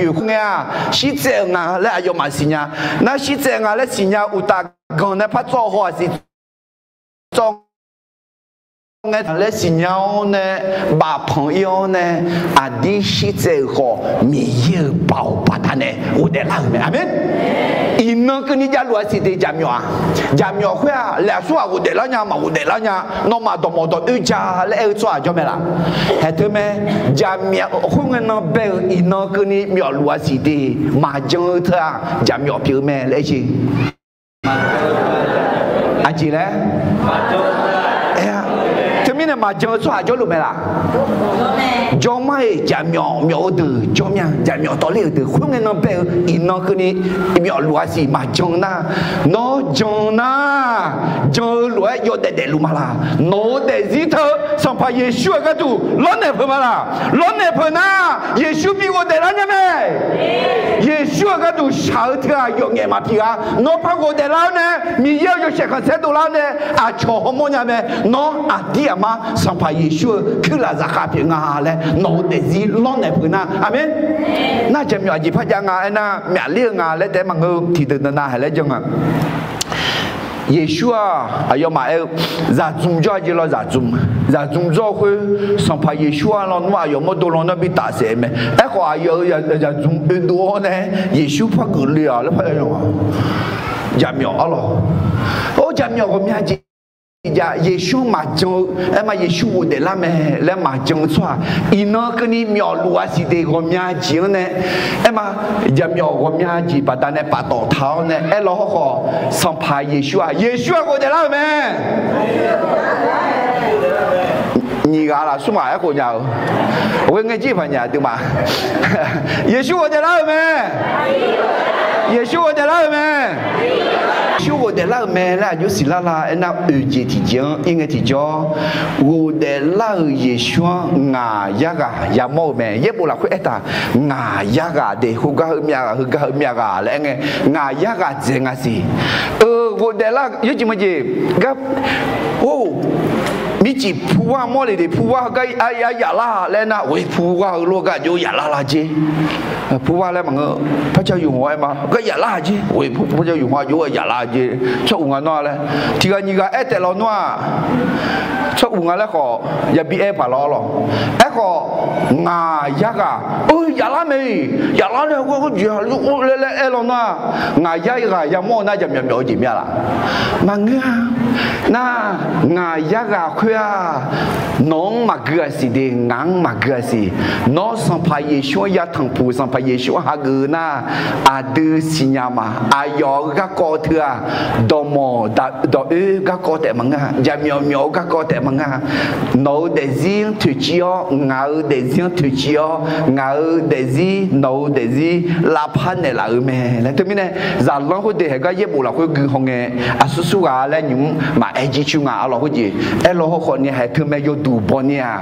yoeq khoerngae-aq, shirtsaev-euq nga laer aqyawfmaf siqnya. Nar shirtsaev nga laer siqnya uqtaf ganq nae par tsawv haw-aq siq tsawv ngae laer siqnya-awr nae, bafpanq ir-awr nae, aqdir shirtsaev-euq khawf Miqyaer-euq baoq baqdanae ghofdaef lar-euq mae. Aqmeq. Iqnan keuvni javluf-a siq de jaqmyawf-aq. Jaqmyawf khoer-aq laer aqsurghaq ghofdaef lar nya maqghofdaef lar nya, nawmaf dawqmawq dawq doer ja laer aer-eu tsawrhaq jawr mae laq. Haeq teu mae. Jaqmyawf khoerngae nan bae-euq iqnan keuvni myawfluf-a siq de, maqjan-eu teu-aq jaqmyawf pyeuf-eu mae laer aer jeq. Aqjeq laer aer-a. Teumirnae maqjan-eu tsawrhaq jawrluf mae laq. Jawrmar-iq jaqmyawf myawf-eu deuq jawr mya. Jaqmyawf tawvler-euq deuq khoerngae nan bae-eu iqnan keuvni myawfluf-a siq maqjan nar, nawr jan nar, jan-eu lof-aer yawdaef daefluf ma laq. Nawq-euq daefzir teu Sanqpaq Yeqsur-euq gharduq lawrnaeq peuq ma laq. Lawrnaeq peuq nar, Yeqsur bi ghofdaef lar nya mae. Yeqsur-euq gharduq shaq-eu teu-aq yawqngaef maqpyeuf-a. Nawr par ghofdaef lar-awr nae, Miqyaer-euq yawshaef khanqsaer dovlar-awr nae, aqcawq hawmawr nya mae. Nawr aqdir aqmar Sanqpaq Yeqsur-euq kuirlaf zaqkhav pyeuf nga laer nawq-euq daefzir lawrnaeq peuq nar, aqmeq. Nar jaqmyawf aqjeq par jav nga aernar, myafler-eu nga laer taef maqngeur-eu tiqdeuq deuq nav haiq laer jan nga. Yeqsur-aq aqyawfmaf aer-eu zaqdzmq jawr-a jeq lawr zaqdzmq, zaqdzmq jawr khoer Sanqpaq Yeqsur-a lawnmr aqyawf mawrdo lawnmr bi tafsaef-eu mae. Aerkhawf aqyawf-euq zaqdzmq oedov-awr nae Yeqsur par geufle-aq laer par-aer-a. Jaqmyawf arlawq, or jaqmyawf ghawqmya jeq jav Yeqsur-anr maqjan-eu aerma Yeqsur ghofdaef lar mae laer maqjan-eu tsawrhaq iqnan keuvni myawfluf-a siqdeq ghawqmya jeq-anr nae aerma jaqmyawf ghawqmya jeq baqdanae paftawf taq-awr nae aerlaw hawrkhawf Sanqpaq Yeqsur-aq Yeqsur-aq ghofdaef lar-euq mae. Nyiq ghaq lafsmr ghaq aerkhof nya-eu, ghoe ngae jir paq nya aqduimaf. Yeqsur ghofdaef lar-euq mae. Yeqsur ghofdaef lar-euq mae. Yeqsur ghofdaef lar-euq mae laer aqjox siqlar la aernar oeq jeq tiqjeq-anr ir ngae tiqjawr, ghofdaef lar-euq Yeqsur-anr ngaq yarghaq yamawr-eu mae. Yaerbof lafkhoer aertaq, ngaq yarghaq de, khoergar heu myav ghaq, heugar heu myav ghaq laer aer ngae, ngaq yarghaq dzaeq nga siq. Eu, ghofdaef lar yawjeq maqjeq gar, or, mircif purvar mawr le de, purvar heugar yaflar laer nar, or, purvar heulof-aer gar aqjox yaflar la jer. Purvar laer maqngeur, parcav yufkhanq aer ma, gar yaflar jer, or, parcav yufkhanq aqjox-aer yaflar jer, tsawr uq nga nawr laer, tiq ghaq nyiq ghaq aer taef lawnmr-aq, tsawr uq nga laer khawf yabi aer paq lawr lawq. Aerkhawf, ngaq yarghaq, or, yaflar mae-iq, yaflar nae ghoer ghoer jeq-a laer laer aer lawnmr-aq, ngaq yarghaq yamawr-eu nar jaqmyawf myawf-eu jeq myav laf? Maqngeur-a. Nar, ngaq yarghaq khoer-aq, nawq-anr maqgui-aq siq de, ngaq-anr maqgui-aq siq. Nawr Sanqpaq Yeqsur-anr yatanq puq, Sanqpaq Yeqsur-anr hageuf-eu nar, aqdui siqnya ma. Aqyawf-euq garkawv teu-aq, dawqmawq dawq oer garkawv taef maqngeur-a, jaqmyawf myawf-eu garkawv taef maqngeur-a. Nawq-euq daefzir-anr toeqciv-awr, ngaq-euq daefzir-anr toeqciv-awr, ngaq-euq daefzir nawq-euq daefzir lavpar naeqlaf-euq mae laer. Teumirnae, zaqlanr khoerdeuq haeq gar yaerbof lafkhoer gui hawngae, aqsur sur ghaq laer nymq-mr maqaer jircoer nga arlawq khoerjeq. Aerlaw hawrkhawf ni haeq teumae yawduq baw ni-aq,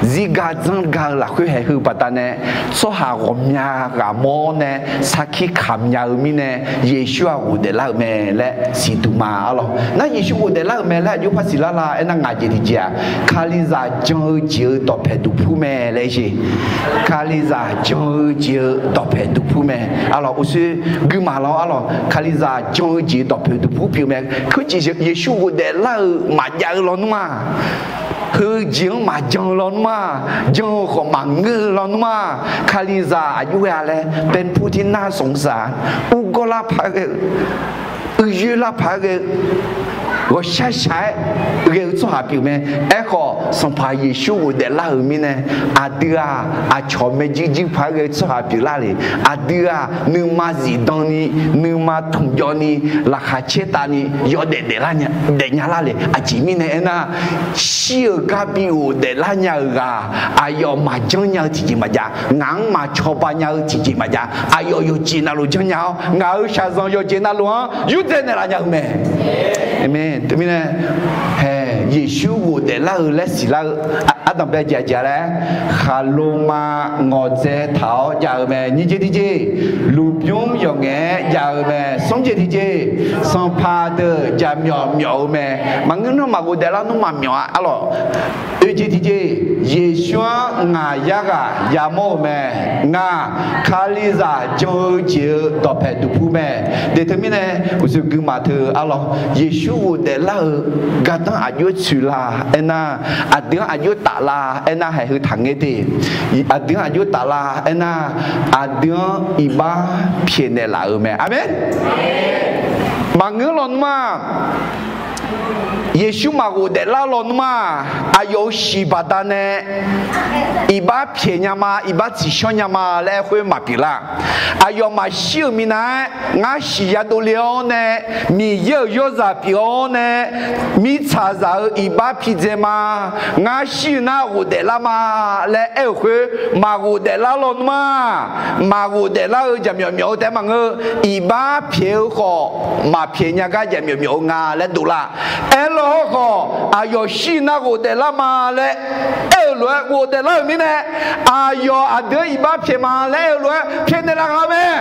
zirgar dzanrgar-eu lafkhoer haeq heu baqdanae, tsawrhaq ghawqmya ghaq mawr nae sarkir kamq nya-eu mirnae, Yeqsur-aq ghofdaef lar-euq mae laer siqduq ma arlawq. Nar Yeqsur ghofdaef lar-euq mae laer aqjox par siqlar la aernar, ngaq jeq tiqjeq-aq, Kalizaq jan-eu jeq-eu dawqpaeq duqpur mae laer jeq. Kalizaq jan-eu jeq-eu dawqpaeq duqpur mae. Arlawq, uqshoe guimaq lawr arlawq, Kalizaq jan-eu jeq-eu dawqpaeq duqpur pyeuf mae. Khoerjeq Yeqsur ghofdaef lar-eu maqjav-eu lawnmr-aq, heujeq-anr maqjan-eu lawnmr-aq, jan-eu khawf maqngeur-eu lawnmr-aq, Kalizaq aqjox ghae-a laer เป็นผู้ที่น่าสงสาร, urgawr lar paq-aer ghae-eu, uiyoer lar paq-aer ghae-eu, ghawqshaq shaq-aer ghae-eu tsawrhaq pyeuf mae. Aerkhawf, Sanqpaq Yeqsur ghofdaef lar-euq mirnae, aqdui-aq, aqcawq maerjuir juir paq-aer ghae-eu tsawrhaq pyeuflar le. Aqdui-aq, nuima zifdan ni, nuima tmqjawv ni, laqkhaq caertavni yawdaef daeflar daefnya lar le. Aqjeq mirnae aernar, shir-euq gar bi ghofdaef lar nya-euq ghaq, aqyawf maqjanr nya-eu tiqjeq maqjav, ngaq-anr maqcawba nya-eu tiqjeq maqjav, aqyawf yawqjeq navluf janrnya-awr, ngaq-euq shaqzanq yawqjeq navluf-anr yurdzae naeqlaf nya-eu mae. Aqmeq. Teumirnae, hae, Yeqsur ghofdaef lar-eu laer siqlar-eu ardanqbae jeq aqjeq-a laer, khaqloma ngawqdzae taq-awr jav-eu mae. Nyiq jeq tiqjeq, lmqbymr yawqngaef-aer jav-eu mae. Smr jeq tiqjeq, sanqpaq deuq jaqmyawf myawf-eu mae. Maqngeur nar maqghofdaef lar nar maqmyawf-a arlawq. Oeq jeq tiqjeq, Yeqsur-anr ngaq yarghaq yamawr-eu mae. Ngaq, Kalizaq jan-eu jeq-eu dawqpaeq duqpur mae. Deq teumirnae, uqshoe guimaf teu arlawq, Yeqsur ghofdaef lar-eu gardanr aqjox tsoeq la aernar, aqdui-anr aqjox taf la aernar, haeq heu taqngaer de. Aqdui-anr aqjox taf la aernar, aqdui-anr iqbax pyaeqnaeq laf-euq mae. Aqmeq. Maqngeur lawnmr-aq, Yeqsur maqghofdaef lar lawnmr-aq, aqyawf-euq shiq baqdanae iqbax pyaeq nya ma, iqbax tsiqshawr nya ma laer aer khoer maqpyeuf lar. Aqyawf maqshir-euq minav-aer ngar shiq yadov le-awr nae, Miqyaer-euq yawrzaq pyeuf-awr nae, mirtsaqzaq-euq iqbax pidzae ma. Ngar shir-eu nar ghofdaef lar ma laer aer-euq khoer maqghofdaef lar lawnmr-aq, maqghofdaef lar-eu jaqmyawf myawf-eu taef-aer maqngeur. Iqbax pyaeq-eu khawf maqpyaeq nya gar jaqmyawf myawf-eu nga laer dovlar. Aerlawr hawrkhawf, aqyawf shir nar ghofdaef lar ma laer aer-eu lof-aer ghofdaef lar-euq mirnae, aqyawf aqdui-anr iqbax pyaeq ma laer aer-eu lof-aer pyaeqnaeq laf nga mae.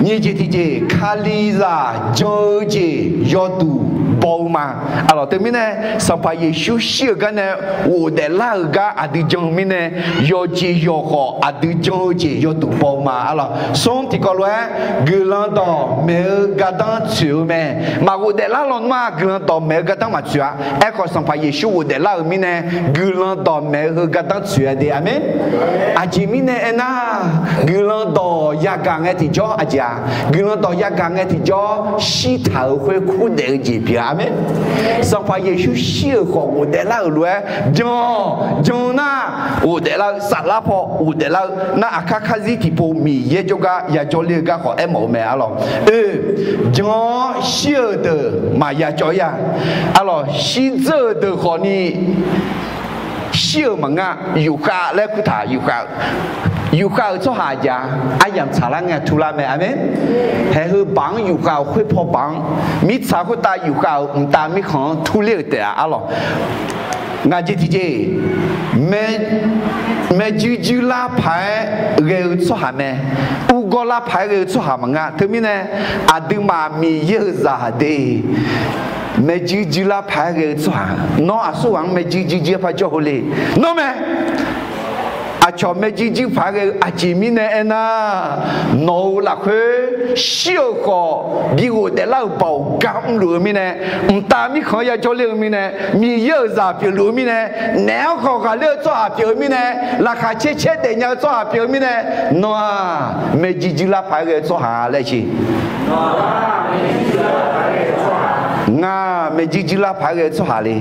Nyiq jeq tiqjeq, Kalizaq jan-eu jeq yawduq baw-eu ma. Arlawq, teumirnae Sanqpaq Yeqsur shir-euq gar nae ghofdaef lar-euq gar aqdui jan-eu mirnae, yawqjeq yawq khawf aqdui jan-eu jeq yawduq baw-eu ma. Arlawq, smr tiqkawv lof-aer guiqlanq dawqmaeq-eu gardanr tsoeq-eu mae. Maqghofdaef lar lawnmr-aq guiqlanq dawqmaeq-eu gardanr maqtsoeq-a. Aerkhawf, Sanqpaq Yeqsur ghofdaef lar-euq mirnae guiqlanq dawqmaeq-eu heu gardanr tsoeq-a de. Aqmeq. Aqjeq mirnae aernar, guiqlanq dawq yagaq ngae tiqjawr aqjeq-aq, guiqlanq dawq yagaq ngae tiqjawr shirtaq-euq khoer kurdaef-eu jeq pyeuf-a. Aqmeq. Sanqpaq Yeqsur shir-euq khawf ghofdaef lar-euq lof-aer jan-awq. Jan nar, ghofdaef lar-eu, saflar paw ghofdaef lar-eu nar, aqkar karzir tiqpov Miqyaer jawrgar yajawr ler-eu gar khawf aermawf-eu mae. Arlawq, oe, jan-awr shir-euq deuq maqya cawv-ir-a. Arlawq, shirdzeur-euq deuq khawfni shir-euq maqngeur-a. Yufkhav laer kurtaq, yufkhav-eu tsawrhaq aqjeq-a, aryamq tsaqlar ngae turlar mae. Aqmeq. Haeq heu baq-anr yufkhav-euq khoer paw baq-anr, mirtsaq khoertav yufkhav-euq mqtav mirkhanq-anr turler-euq taef-a. Arlawq, ngaq jeq tiqjeq, maeqjuir juir lar paq-aer ghae-eu tsawrhaq mae. Urgawr lar paq-aer ghae-eu tsawrhaq maqngeur-a. Teumirnae aqduimaf Miqyaer-euq zaq de, maeqjuir juir lar paq-aer ghae-eu tsawrhaq, nawr aqsurghaq-anr maeqjuir juir juir-aer par jawr hawle. Nawr mae. Aqcawq maeqjuir juir paq-aer ghae-eu aqjeq mirnae aernar, nawq-euq lafkhoer shir-euq khawf bi ghofdaef lar-euq baoq gar mrluf-eu mirnae, mqtav mirkhanq-anr yajawr ler-eu mirnae, Miqyaer-euq zaq pyeufluf-eu mirnae, naef-anr khawf ghaqler-eu tsawrhaq pyeuf-eu mirnae, laqkhaq caer caer daefnya-eu tsawrhaq pyeuf-eu mirnae, nawr-aq maeqjuir juir lar paq-aer ghae-eu tsawrhaq laer siq. Ngaq maeqjuir juir lar paq-aer ghae-eu tsawrhaq le.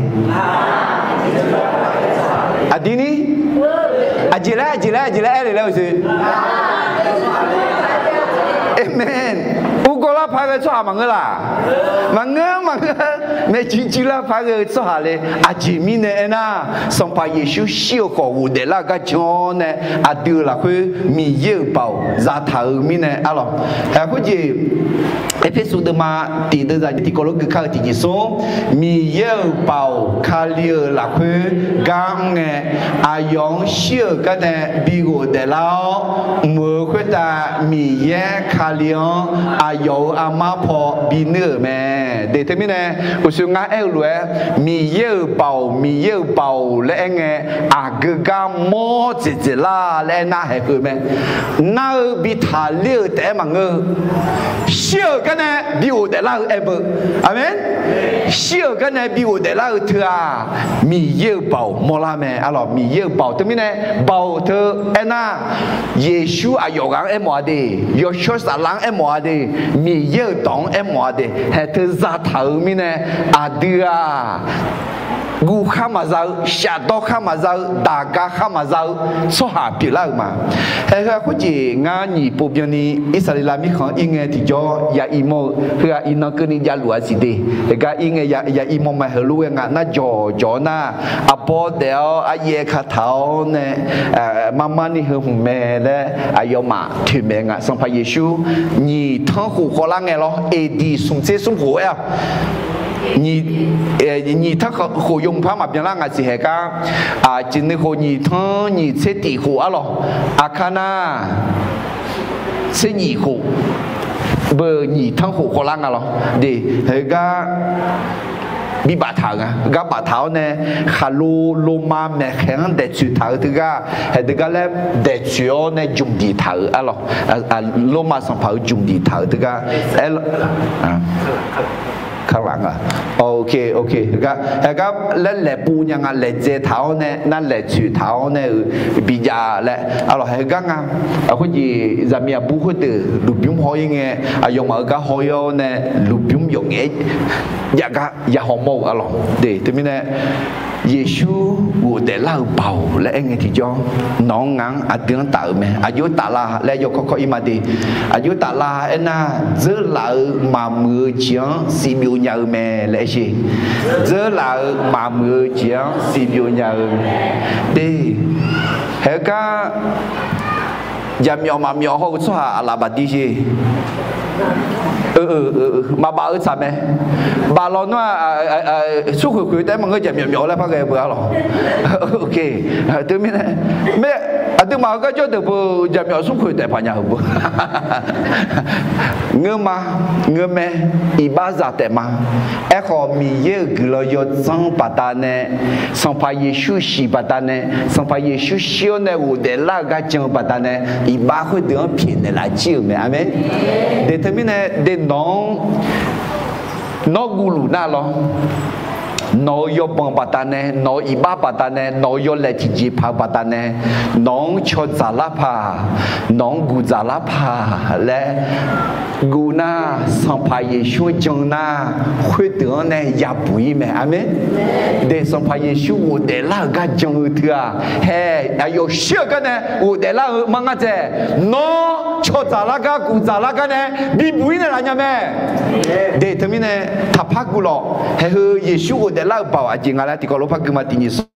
Aqdui ni, aqjeq laer, aqjeq laer, aqjeq laer aer le laer uqshoe. Aqmeq. Urgawr lar paq-aer ghae-eu tsawrhaq maqngeur laq? Maqngeur, maqngeur. Maeqjuir juir lar paq-aer ghae-eu tsawrhaq le. Aqjeq mirnae aernar, Sanqpaq Yeqsur shir-euq khawf ghofdaef lar-eu gar jan-awr nae, aqdui-euq lafkhoer Miqyaer-euq baoq zataq-euq mirnae. Arlawq, haeq khoerjeq, Erpersu deuvma tiq deuvzaq tiqkawv lof gui kar-eu tiqjeq smr, Miqyaer-euq baoq Kali-euq lafkhoer gar mr ngae, aqyawf-anr shir-euq gar nae bi ghofdaef lar-awr, mq-euq khoertav Miqyaer Kali-anr aqyawf-euq armar paw binuir-euq mae. De teumirnae, uqshoe ngar aer-eu lof-aer, Miqyaer-euq baoq, Miqyaer-euq baoq laer aer ngae, aqgeu gar mawr dzaeqdzaeq lar laer aernar haeq heu mae. Nar-eu bi taqler-euq taef-aer maqngeur-eu, shir-euq gar nae bi ghofdaef lar-eu aer beu. Aqmeq. Shir-euq gar nae bi ghofdaef lar-eu teu-aq, Miqyaer-euq baoq mawrlar mae. Arlawq, Miqyaer-euq baoq teumirnae, baoq teu aernar, Yeqsur aqyawf ghaq-anr aermawf-a de, yawshawr saflar-anr aermawf-a de, Miqyaer-euq dawq-anr aermawf-a de, haeq teu zataq-euq mirnae, aqdui-aq, guv khar maqza-eu, shafdawr khar maqza-eu, daqga khar maqza-eu tsawrhaq pyeuflar-euq ma. Haeq heu-aq khoerjeq ngar nyiq pov byanni Irsaqleqlav mirkhanq-anr ir ngae tiqjawr ya ir mawr-eu, heu-aq iqnan keuvni javluf-a siq de. Haeq gar ir ngae ya ir mawr ma. Heulof-aer nga nar jawqjawq-awr nar, arbawr daef-awr aryaer kataq-awr nae, marmar ni heu hmq mae laer aqyawfmaf toeqmaeq nga. Sanqpaq Yeqsur nyiq tanr khof khawvlar ngae lawr, aqdiq smq tser smr khof-aer-aq, nyiq tanr khof yawmuiq par maqbyan lar ngaq siq haeq gar, aqjeq nuikhof nyiq tanr nyiq tser tiq khof arlawq, aqkar nar tser nyiq khof, beu nyiq tanr khof khawvlar nga lawr de. Heugar bi baftaq-euq nga. Gar baftaq-awr nae, khaqlo loma maeqkhaeq-anr daeqtsoeq taq-eu teugar, haeq deugar laer daeqtsoeq-awr nae jmq diq taq-euq arlawq, loma sanqpaq-euq jmq diq taq-euq teugar, aer, kar laf nga. Heugar, heugar laer laeqpov nya nga, laeqdzae taq-awr nae nar, laeqtsoeq taq-awr nae-euq bijav laer arlawq, heugar nga. Khoerjeq zaqmiq aqbur khoerdeuq lmqbymr haw-ir ngae, aqyawfmaf-euq gar haw-ir-awr nae lmqbymr yawf ngaef-aer jav gar ya haw mawr-euq arlawq de. Teumirnae Yeqsur ghofdaef lar-euq baoq laer aer ngae tiqjawr, nawq-anr ngaq-anr aqdui-anr taf-euq mae. Aqjox taf la laer yawkawr kawr-ir ma de. Aqjox taf la aernar, dzeurlaf-euq maqmuiq-eu jeq-anr siqbyov nya-eu mae laer aer sher. Dzeurlaf-euq maqmuiq-eu jeq-anr siqbyov nya-eu de. Haegar jaqmyawf maqmyawf haw-eu tsawrhaq aqlaf bafdir sher. Maqbaf-eu tsaq mae. Baf lawnmr-aq, smrkhoeq khoeq taef-aer maqngeur, jaqmyawf myawf laer par ghae beu arlawq. Teumirnae, mae Aqduimaf-euq garjawr deuq beu jaqmyawf smrkhoeq taef paq nya-euq beu. Ngeurma, ngeurmae, iqbaxzaq taef ma. Aerkhawf, Miqyaer-euq guiqlanq yawdzanr baqdanae, Sanqpaq Yeqsur siq baqdanae, Sanqpaq Yeqsur shir-awr nae ghofdaef lar-eu gar jan-eu baqdanae, iqbax khoerdeuq-anr pyaeqnaeq laf jir-euq mae. Aqmeq. De teumirnae de nawq-anr nawr guvluf nar lawr, nawq-euq yawbanq baqdanae, nawq-euq iqbax baqdanae, nawq-euq yawlaeq tiqjeqpaq-eu baqdanae, nawq-anr caw dzaqlar paq, nawq-anr guq dzaqlar paq laer guv nar, Sanqpaq Yeqsur-anr jan nar, khoerdeuq-anr nae yabuq ir mae. Aqmeq. De Sanqpaq Yeqsur ghofdaef lar-euq gar jan-eu teu-aq, hae, aqyawf shir-eu gar nae ghofdaef lar-eu mar ngar dzae, nawr caw dzaqlar gar guq dzaqlar gar nae bibuq ir naeqlaf nya mae. De teumirnae taqpar guv lawq. Haeheu Yeqsur ghofdaef lar-euq baoq aqjeq nga laer tiqkawv lof par guima tiqnyiq smr,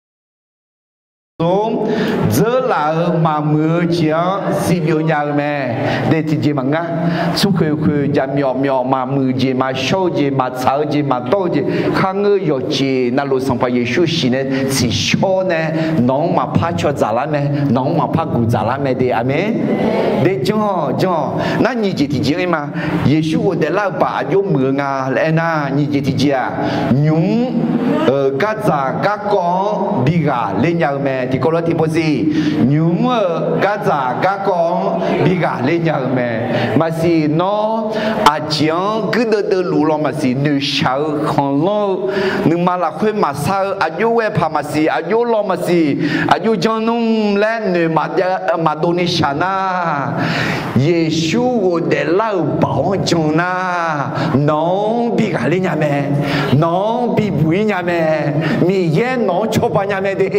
dzeurlaf-euq maqmuiq-eu jeq-anr siqbyov nya-eu mae. De tiqjeq maqngeur, smrkhoeq khoeq jaqmyawf myawf maqmuiq jeq maqshawr-eu jeq maqtsaq-eu jeq maqdawr-eu jeq kharngeur yawqjeq navluf Sanqpaq Yeqsur siq nae tsiqshawr nae nawq-anr maqpar caw dzaqlar mae, nawq-anr maqpar guq dzaqlar mae de. Aqmeq. De janr-awq janr-awq nar nyiq jeq tiqjeq-anr ir ma. Yeqsur ghofdaef lar-eu baoq aqjox muiq-eu nga laer aernar, nyiq jeq tiqjeq-aq, nymq-mr-euq gardzaq garkawv-anr bi ghaqler nya-eu mae. Tiqkawv lof tiqpov siq, nymq-mr-euq gardzaq garkawv-anr bi ghaqler nya-eu mae. Maqsiq nawr aqjeq-anr guirdeuv deuvluf law maqsiq, noeqshaq-eu khanqlanr-eu nuima lafkhoer maqsar-eu aqjox ghae paq maqsiq, aqjox law maqsiq, aqjox janr nmr laer noeq maqdov ni shaq nar, Yeqsur ghofdaef lar-euq baoq-anr jan nar, nawq-anr bi ghaqler nya mae, nawq-anr bibuq ir nya mae, Miqyaer nawq-anr cawba nya mae de.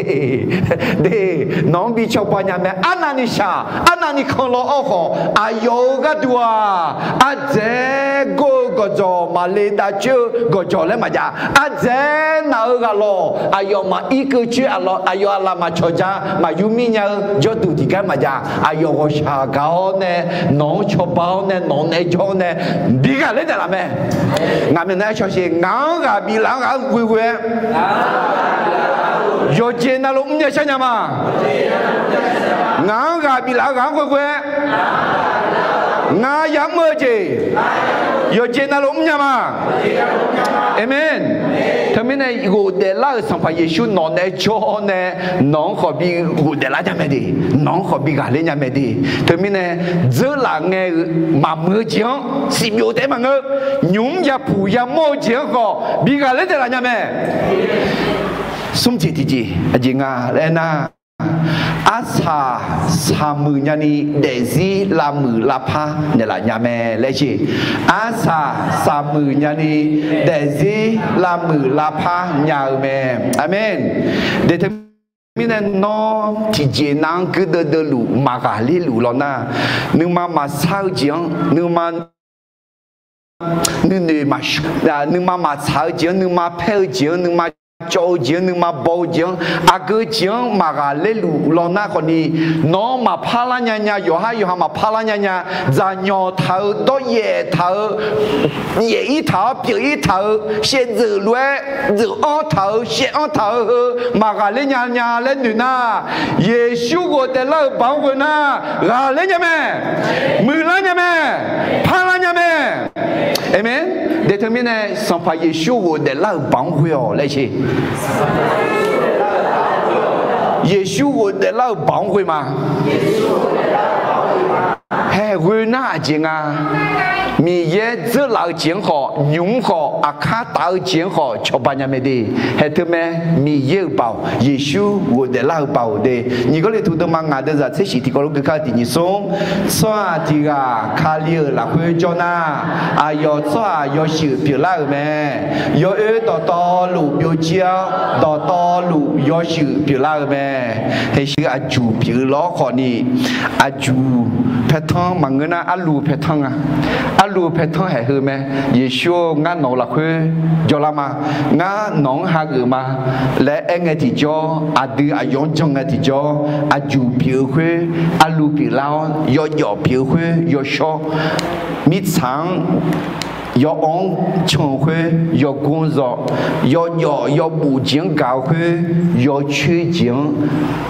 De, nawq-anr bi cawba nya mae. Arnavni shaq, arnavni kanlaw awr khawf, aqyawf-euq gharduq-aq, ardzaeq gor-eu gawqjawq, maqle dav coer-eu gawqjawq laer maqjav, ardzaeq naq-eu ghaq lawq, aqyawf maqir keuv coer, aqyawf aqlaf maqcawq ja, maqyur mir nya-eu jawrduq tiqgar maqjav, aqyawf ghawqshaq gaq-awr nae, nawq-anr cawba-awr nae, nawq-anr naeq-aer jawr-awr nae, bi ghaqler naeqlaf mae. Ngaq myawq nar-aer cawsheq, ngaq-anr ghaq biflaf-anr ghaq-anr ghoeghoe-aer yawqjeq navluf mrnya sharnya ma. Ngaq-anr ghaq biflaf-eu ghaq-anr ghoeghoe-aer, ngar yamr-eu jeq yawqjeq navluf mrnya ma. Aqmeq. Teumirnae ghofdaef lar-euq Sanqpaq Yeqsur nawq naeq-aer jawr-awr nae, nawq-anr khawf bi ghofdaef lar nya mae de, nawq-anr khawf bi ghaqler nya mae de. Teumirnae dzeurlaf ngae-eu maqmuiq-eu jeq-anr siqbyov taef-aer maqngeur, nymq-mr yapuq yamawr-eu jeq-anr khawf bi ghaqler naeqlaf nya mae. Smr jeq tiqjeq aqjeq nga laer aernar, arsaq saqmuiq nyani daefzir lavmuiq lavpar naeqlaf nya mae laer jeq. Arsaq saqmuiq nyani daefzir lavmuiq lavpar nya-eu mae. Aqmeq. De teumirnae nawr tiqjeq nav-anr guirdeuv deuvluf maqghaqler luf law nar, nuima maqsar-eu jeq-anr, nuima nuinoeq, nuima maqtsaq-eu jeq-anr, nuima paer-eu jeq-anr, nuima cawv-eu jeq-anr, nuima baw-eu jeq-anr, aqgeu jeq-anr maqghaqler luf law nar khawfni, nawq-anr maqpar lar nya nya, yawqhar yawqha maqpar lar nya nya, dzaqnyawq taq-eu, dawryaef taq-eu, yaef ir taq-awr pyeuf ir taq-eu, shaevdzeuf lof-aer dzeuq-anr taq-eu, shaev-anr taq-eu heu maqghaqler nya nya laer noeq nar, Yeqsur ghofdaef lar-euq baoq-anr ghoe nar, ghaqler nya mae, muiqlar nya mae, parlar nya mae. Aqmeq. De teumirnae Sanqpaq Yeqsur ghofdaef lar-euq baoq-anr ghoe-awq laer jeq. Yeqsur ghofdaef lar-euq baoq-anr ghoe ma. Hae, ghoe nar aqjeq nga. Miqyaer dzeurlaf-eu jeq-anr khawf, nymq-mr khawf, aqkar taf-eu jeq-anr khawf cawba nya mae de. Hae teumae, Miqyaer-euq baoq, Yeqsur ghofdaef lar-euq baoq de. Nyiq Gawrliqtu deuvma ngaq deuvzaq tser shif tiqkawv lof gui kar-eu tiqnyiq smr, tsawrhaq tiq ghaq Kali-euq lafkhoer jawr nar, aqyawf tsawrhaq yawshuif pyeuflar-euq mae. Yawoer dawqtawvluf byovjir-awr, dawqtawvluf yawshuif pyeuflar-eu mae. Haeqshuir aqjuq pyeuf-eu lawr khawfni, aqjuq paertanr maqngeur nar, arluv paertanr nga. Arluv paertanr haeq heu mae. Yeqsur-or, ngar nawq-eu lafkhoer jawrlar ma. Ngar nawq-anr hageuf ma laer aer ngae tiqjawr, aqdui aqyawf-anr jan ngae tiqjawr, aqjuq pyeuf-eu khoer, arluv pyeuflar-awr, yawjawf pyeuf-eu khoer yawshawr, mirtsaq-anr yawawv-anr can-eu khoer yawgor-anr zaw, yawjawf yawbuf jeq-anr gaq-eu khoer yawcoer jeq-anr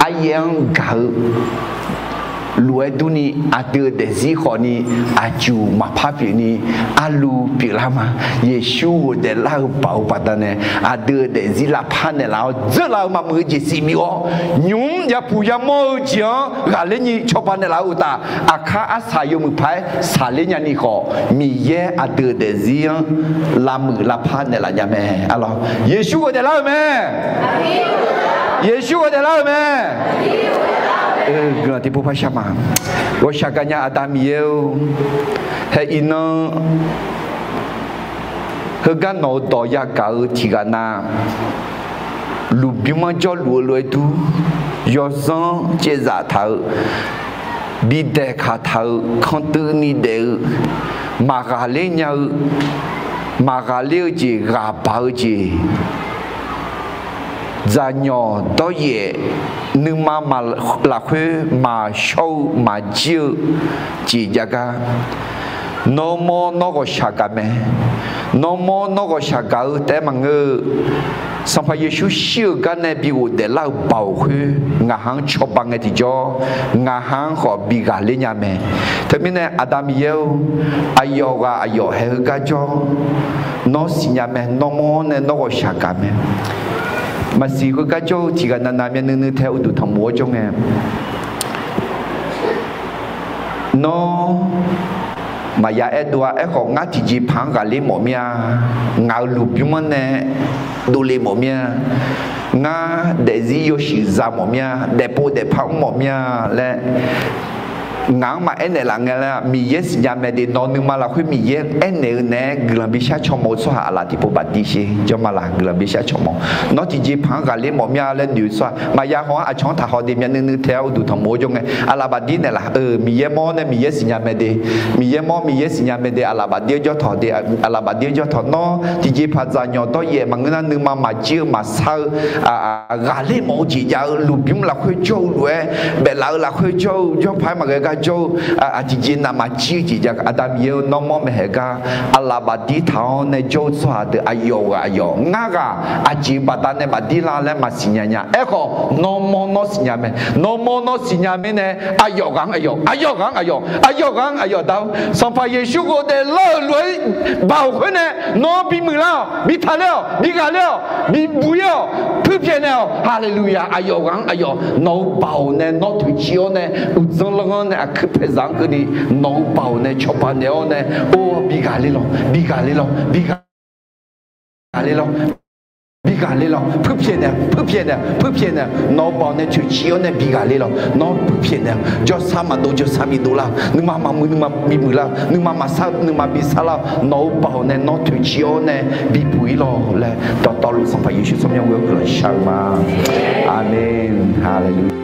aryaer-anr gaq-eu lof-aer durni, aqdui-euq daefzir khawfni, aqjuq maqpar pyeufni, arlu pyeuflar ma. Yeqsur ghofdaef lar-eu baoq-eu baqdanae, aqdui-euq daefzir lavpar naeqlaf-awr dzeurlaf-eu maqmuiq-eu jeq siqbif-awr, nymq-mr yapuq yamawr-eu jeq-anr ghaqler nyi cawba naeqlaf-eu uqtaf, aqkar arsaq yawmuiq paq-aer saqler nyani khawf, Miqyaer aqdui-euq daefzir-anr lavmuiq lavpar naeqlaf nya mae. Arlawr, Yeqsur ghofdaef lar-euq mae. Yeqsur ghofdaef lar-euq mae. Guiqlanq tiqpov par shar ma. Ghawqshaq gaqnya Aqda Miqyaer-or, haeq iqnan heugar nawq-euq dawq yagaq-eu tiqghaq nav, lmqbymr-anr jawrluf-eu lof-aer dur, yawzanr caevzaf taq-eu, bidaeq kaq taq-eu, kantuiv ni daef-eu, maqghaqler nya-eu, maqghaqler-eu jeq ghaq baq-eu jeq, dzaqnyawq dawryaef, nuima lafkhoer maqshawr-eu maqjir-eu jeq jav gar, nawr mawr nawr ghawqshaq gaq mae. Nawr mawr nawr ghawqshaq gaq-eu taef-aer maqngeur-eu, Sanqpaq Yeqsur shir-euq gar nae bi ghofdaef lar-eu baoq khoer ngaq ha-anr cawba ngae tiqjawr, ngaq ha-anr khawf bi ghaqler nya mae. Teumirnae Aqda Miqyaer-or, aqyawf ghaq aqyawf haeq heugar jawr, nawr siqnya mae. Nawr mawr nae nawr ghawqshaq gaq mae. Maqsiq khoergar jawr-eu tiqghaq navnav myavnuiv nuiv tae uqduq tanqmof-awr jawr ngae, nawr maqya aerdov-a. Aerkhawf, ngar tiqjeqpaq-anr ghaqler mawf mir-a. Ngaq-euq lmqbymr-anr nae dovle mawf mir-a. Ngar daefzir yawshuif za mawf mir-a. Daefpov daefpar mr mawf mir-a laer ngaq-anr maqaer naeqlaf ngae laer, Miqyaer siqnya mae de. Nawq-eu nuima lafkhoer Miqyaer aernaeq-eu naeq-aer guiqlanq bishar cawmawf-eu tsawrhaq aqlaf tiqpov bafdiv sher. Jawrma laf, guiqlanq bishar cawmawf. Nawr tiqjeqpaq-anr ghaqler mawf mir-a laer noeq-eu tsawrhaq maqya haw-anr aqcawq-anr taqhaw de myavnuiv nuiv tae-awr uqduq tanqmof-awr jawr ngae, aqlaf bafdiv naeqlaf-eu Miqyaer mawr nae Miqyaer siqnya mae de. Miqyaer mawr Miqyaer siqnya mae de. Aqlaf bafdiv-anr jawr tawq de. Aqlaf bafdiv-anr jawr tawq. Nawr tiqjeqpaq dzaqnyawq dawryaef maqngeur nar nuima maqjir-eu maqsar-eu ghaqler mawf-eu jeq jav-eu lmqbymr lafkhoer jawr-eu lof-aer, baeflaf-eu lafkhoer jawr-eu jawrpaq-aer maqghae gar jawr-eu, aqtiqjeq navmaqjir-eu jeq jav-eu Aqda Miqyaer-or, nawr mawr mae haeq gar aqlaf bafdiv taq-awr nae jawr-eu tsawrhaq deuq aqyawf ghaq aqyawf, ngar ghaq aqjeq baqdanae bafdiv la laer maqsiqnya nya. Aerkhawf nawr mawr nawr siqnya mae. Nawr mawr nawr siqnya mirnae aqyawf ghaq-anr aqyawf, aqyawf ghaq-anr aqyawf, aqyawf ghaq-anr aqyawf dar-awr, Sanqpaq Yeqsur ghofdaef lar-euq lof-aer baoq khoer nae nawr bimuiq lar-awq, bi taqler-awq, bi ghaqler-awq, bi buq-ir-awq, puirpyaeq naeq-awq. Haleluya! Aqyawf ghaq-anr aqyawf, nawq-eu baoq nae nawr toeqciv-awr nae, uqdzan lanr-anr nae aqkuir paeqzaq-anr keuvni nawq-eu baoq nae cawba naeq-awr nae, or, bi ghaqler lawq, bi ghaqler lawq, bi ghaqler lawq, bi ghaqler lawq, puirpyaeq naeq, puirpyaeq naeq, puirpyaeq naeq, nawq-eu baoq nae toeqciv-awr nae bi ghaqler lawq. Nawr puirpyaeq naeq, jawrsar maqdov jawrsar bidov lar-awq, nuima maqmuiq nuima bimuiq lar-awq, nuima maqsar nuima bisar lar-awq, nawq-eu baoq nae nawr toeqciv-awr nae bibuq-ir lawq laer dawqtawvluf Sanqpaq Yeqsur tsawrmyanr ghoe-awr guiqlanq shar-eu ma. Aqmeq. Haleluya.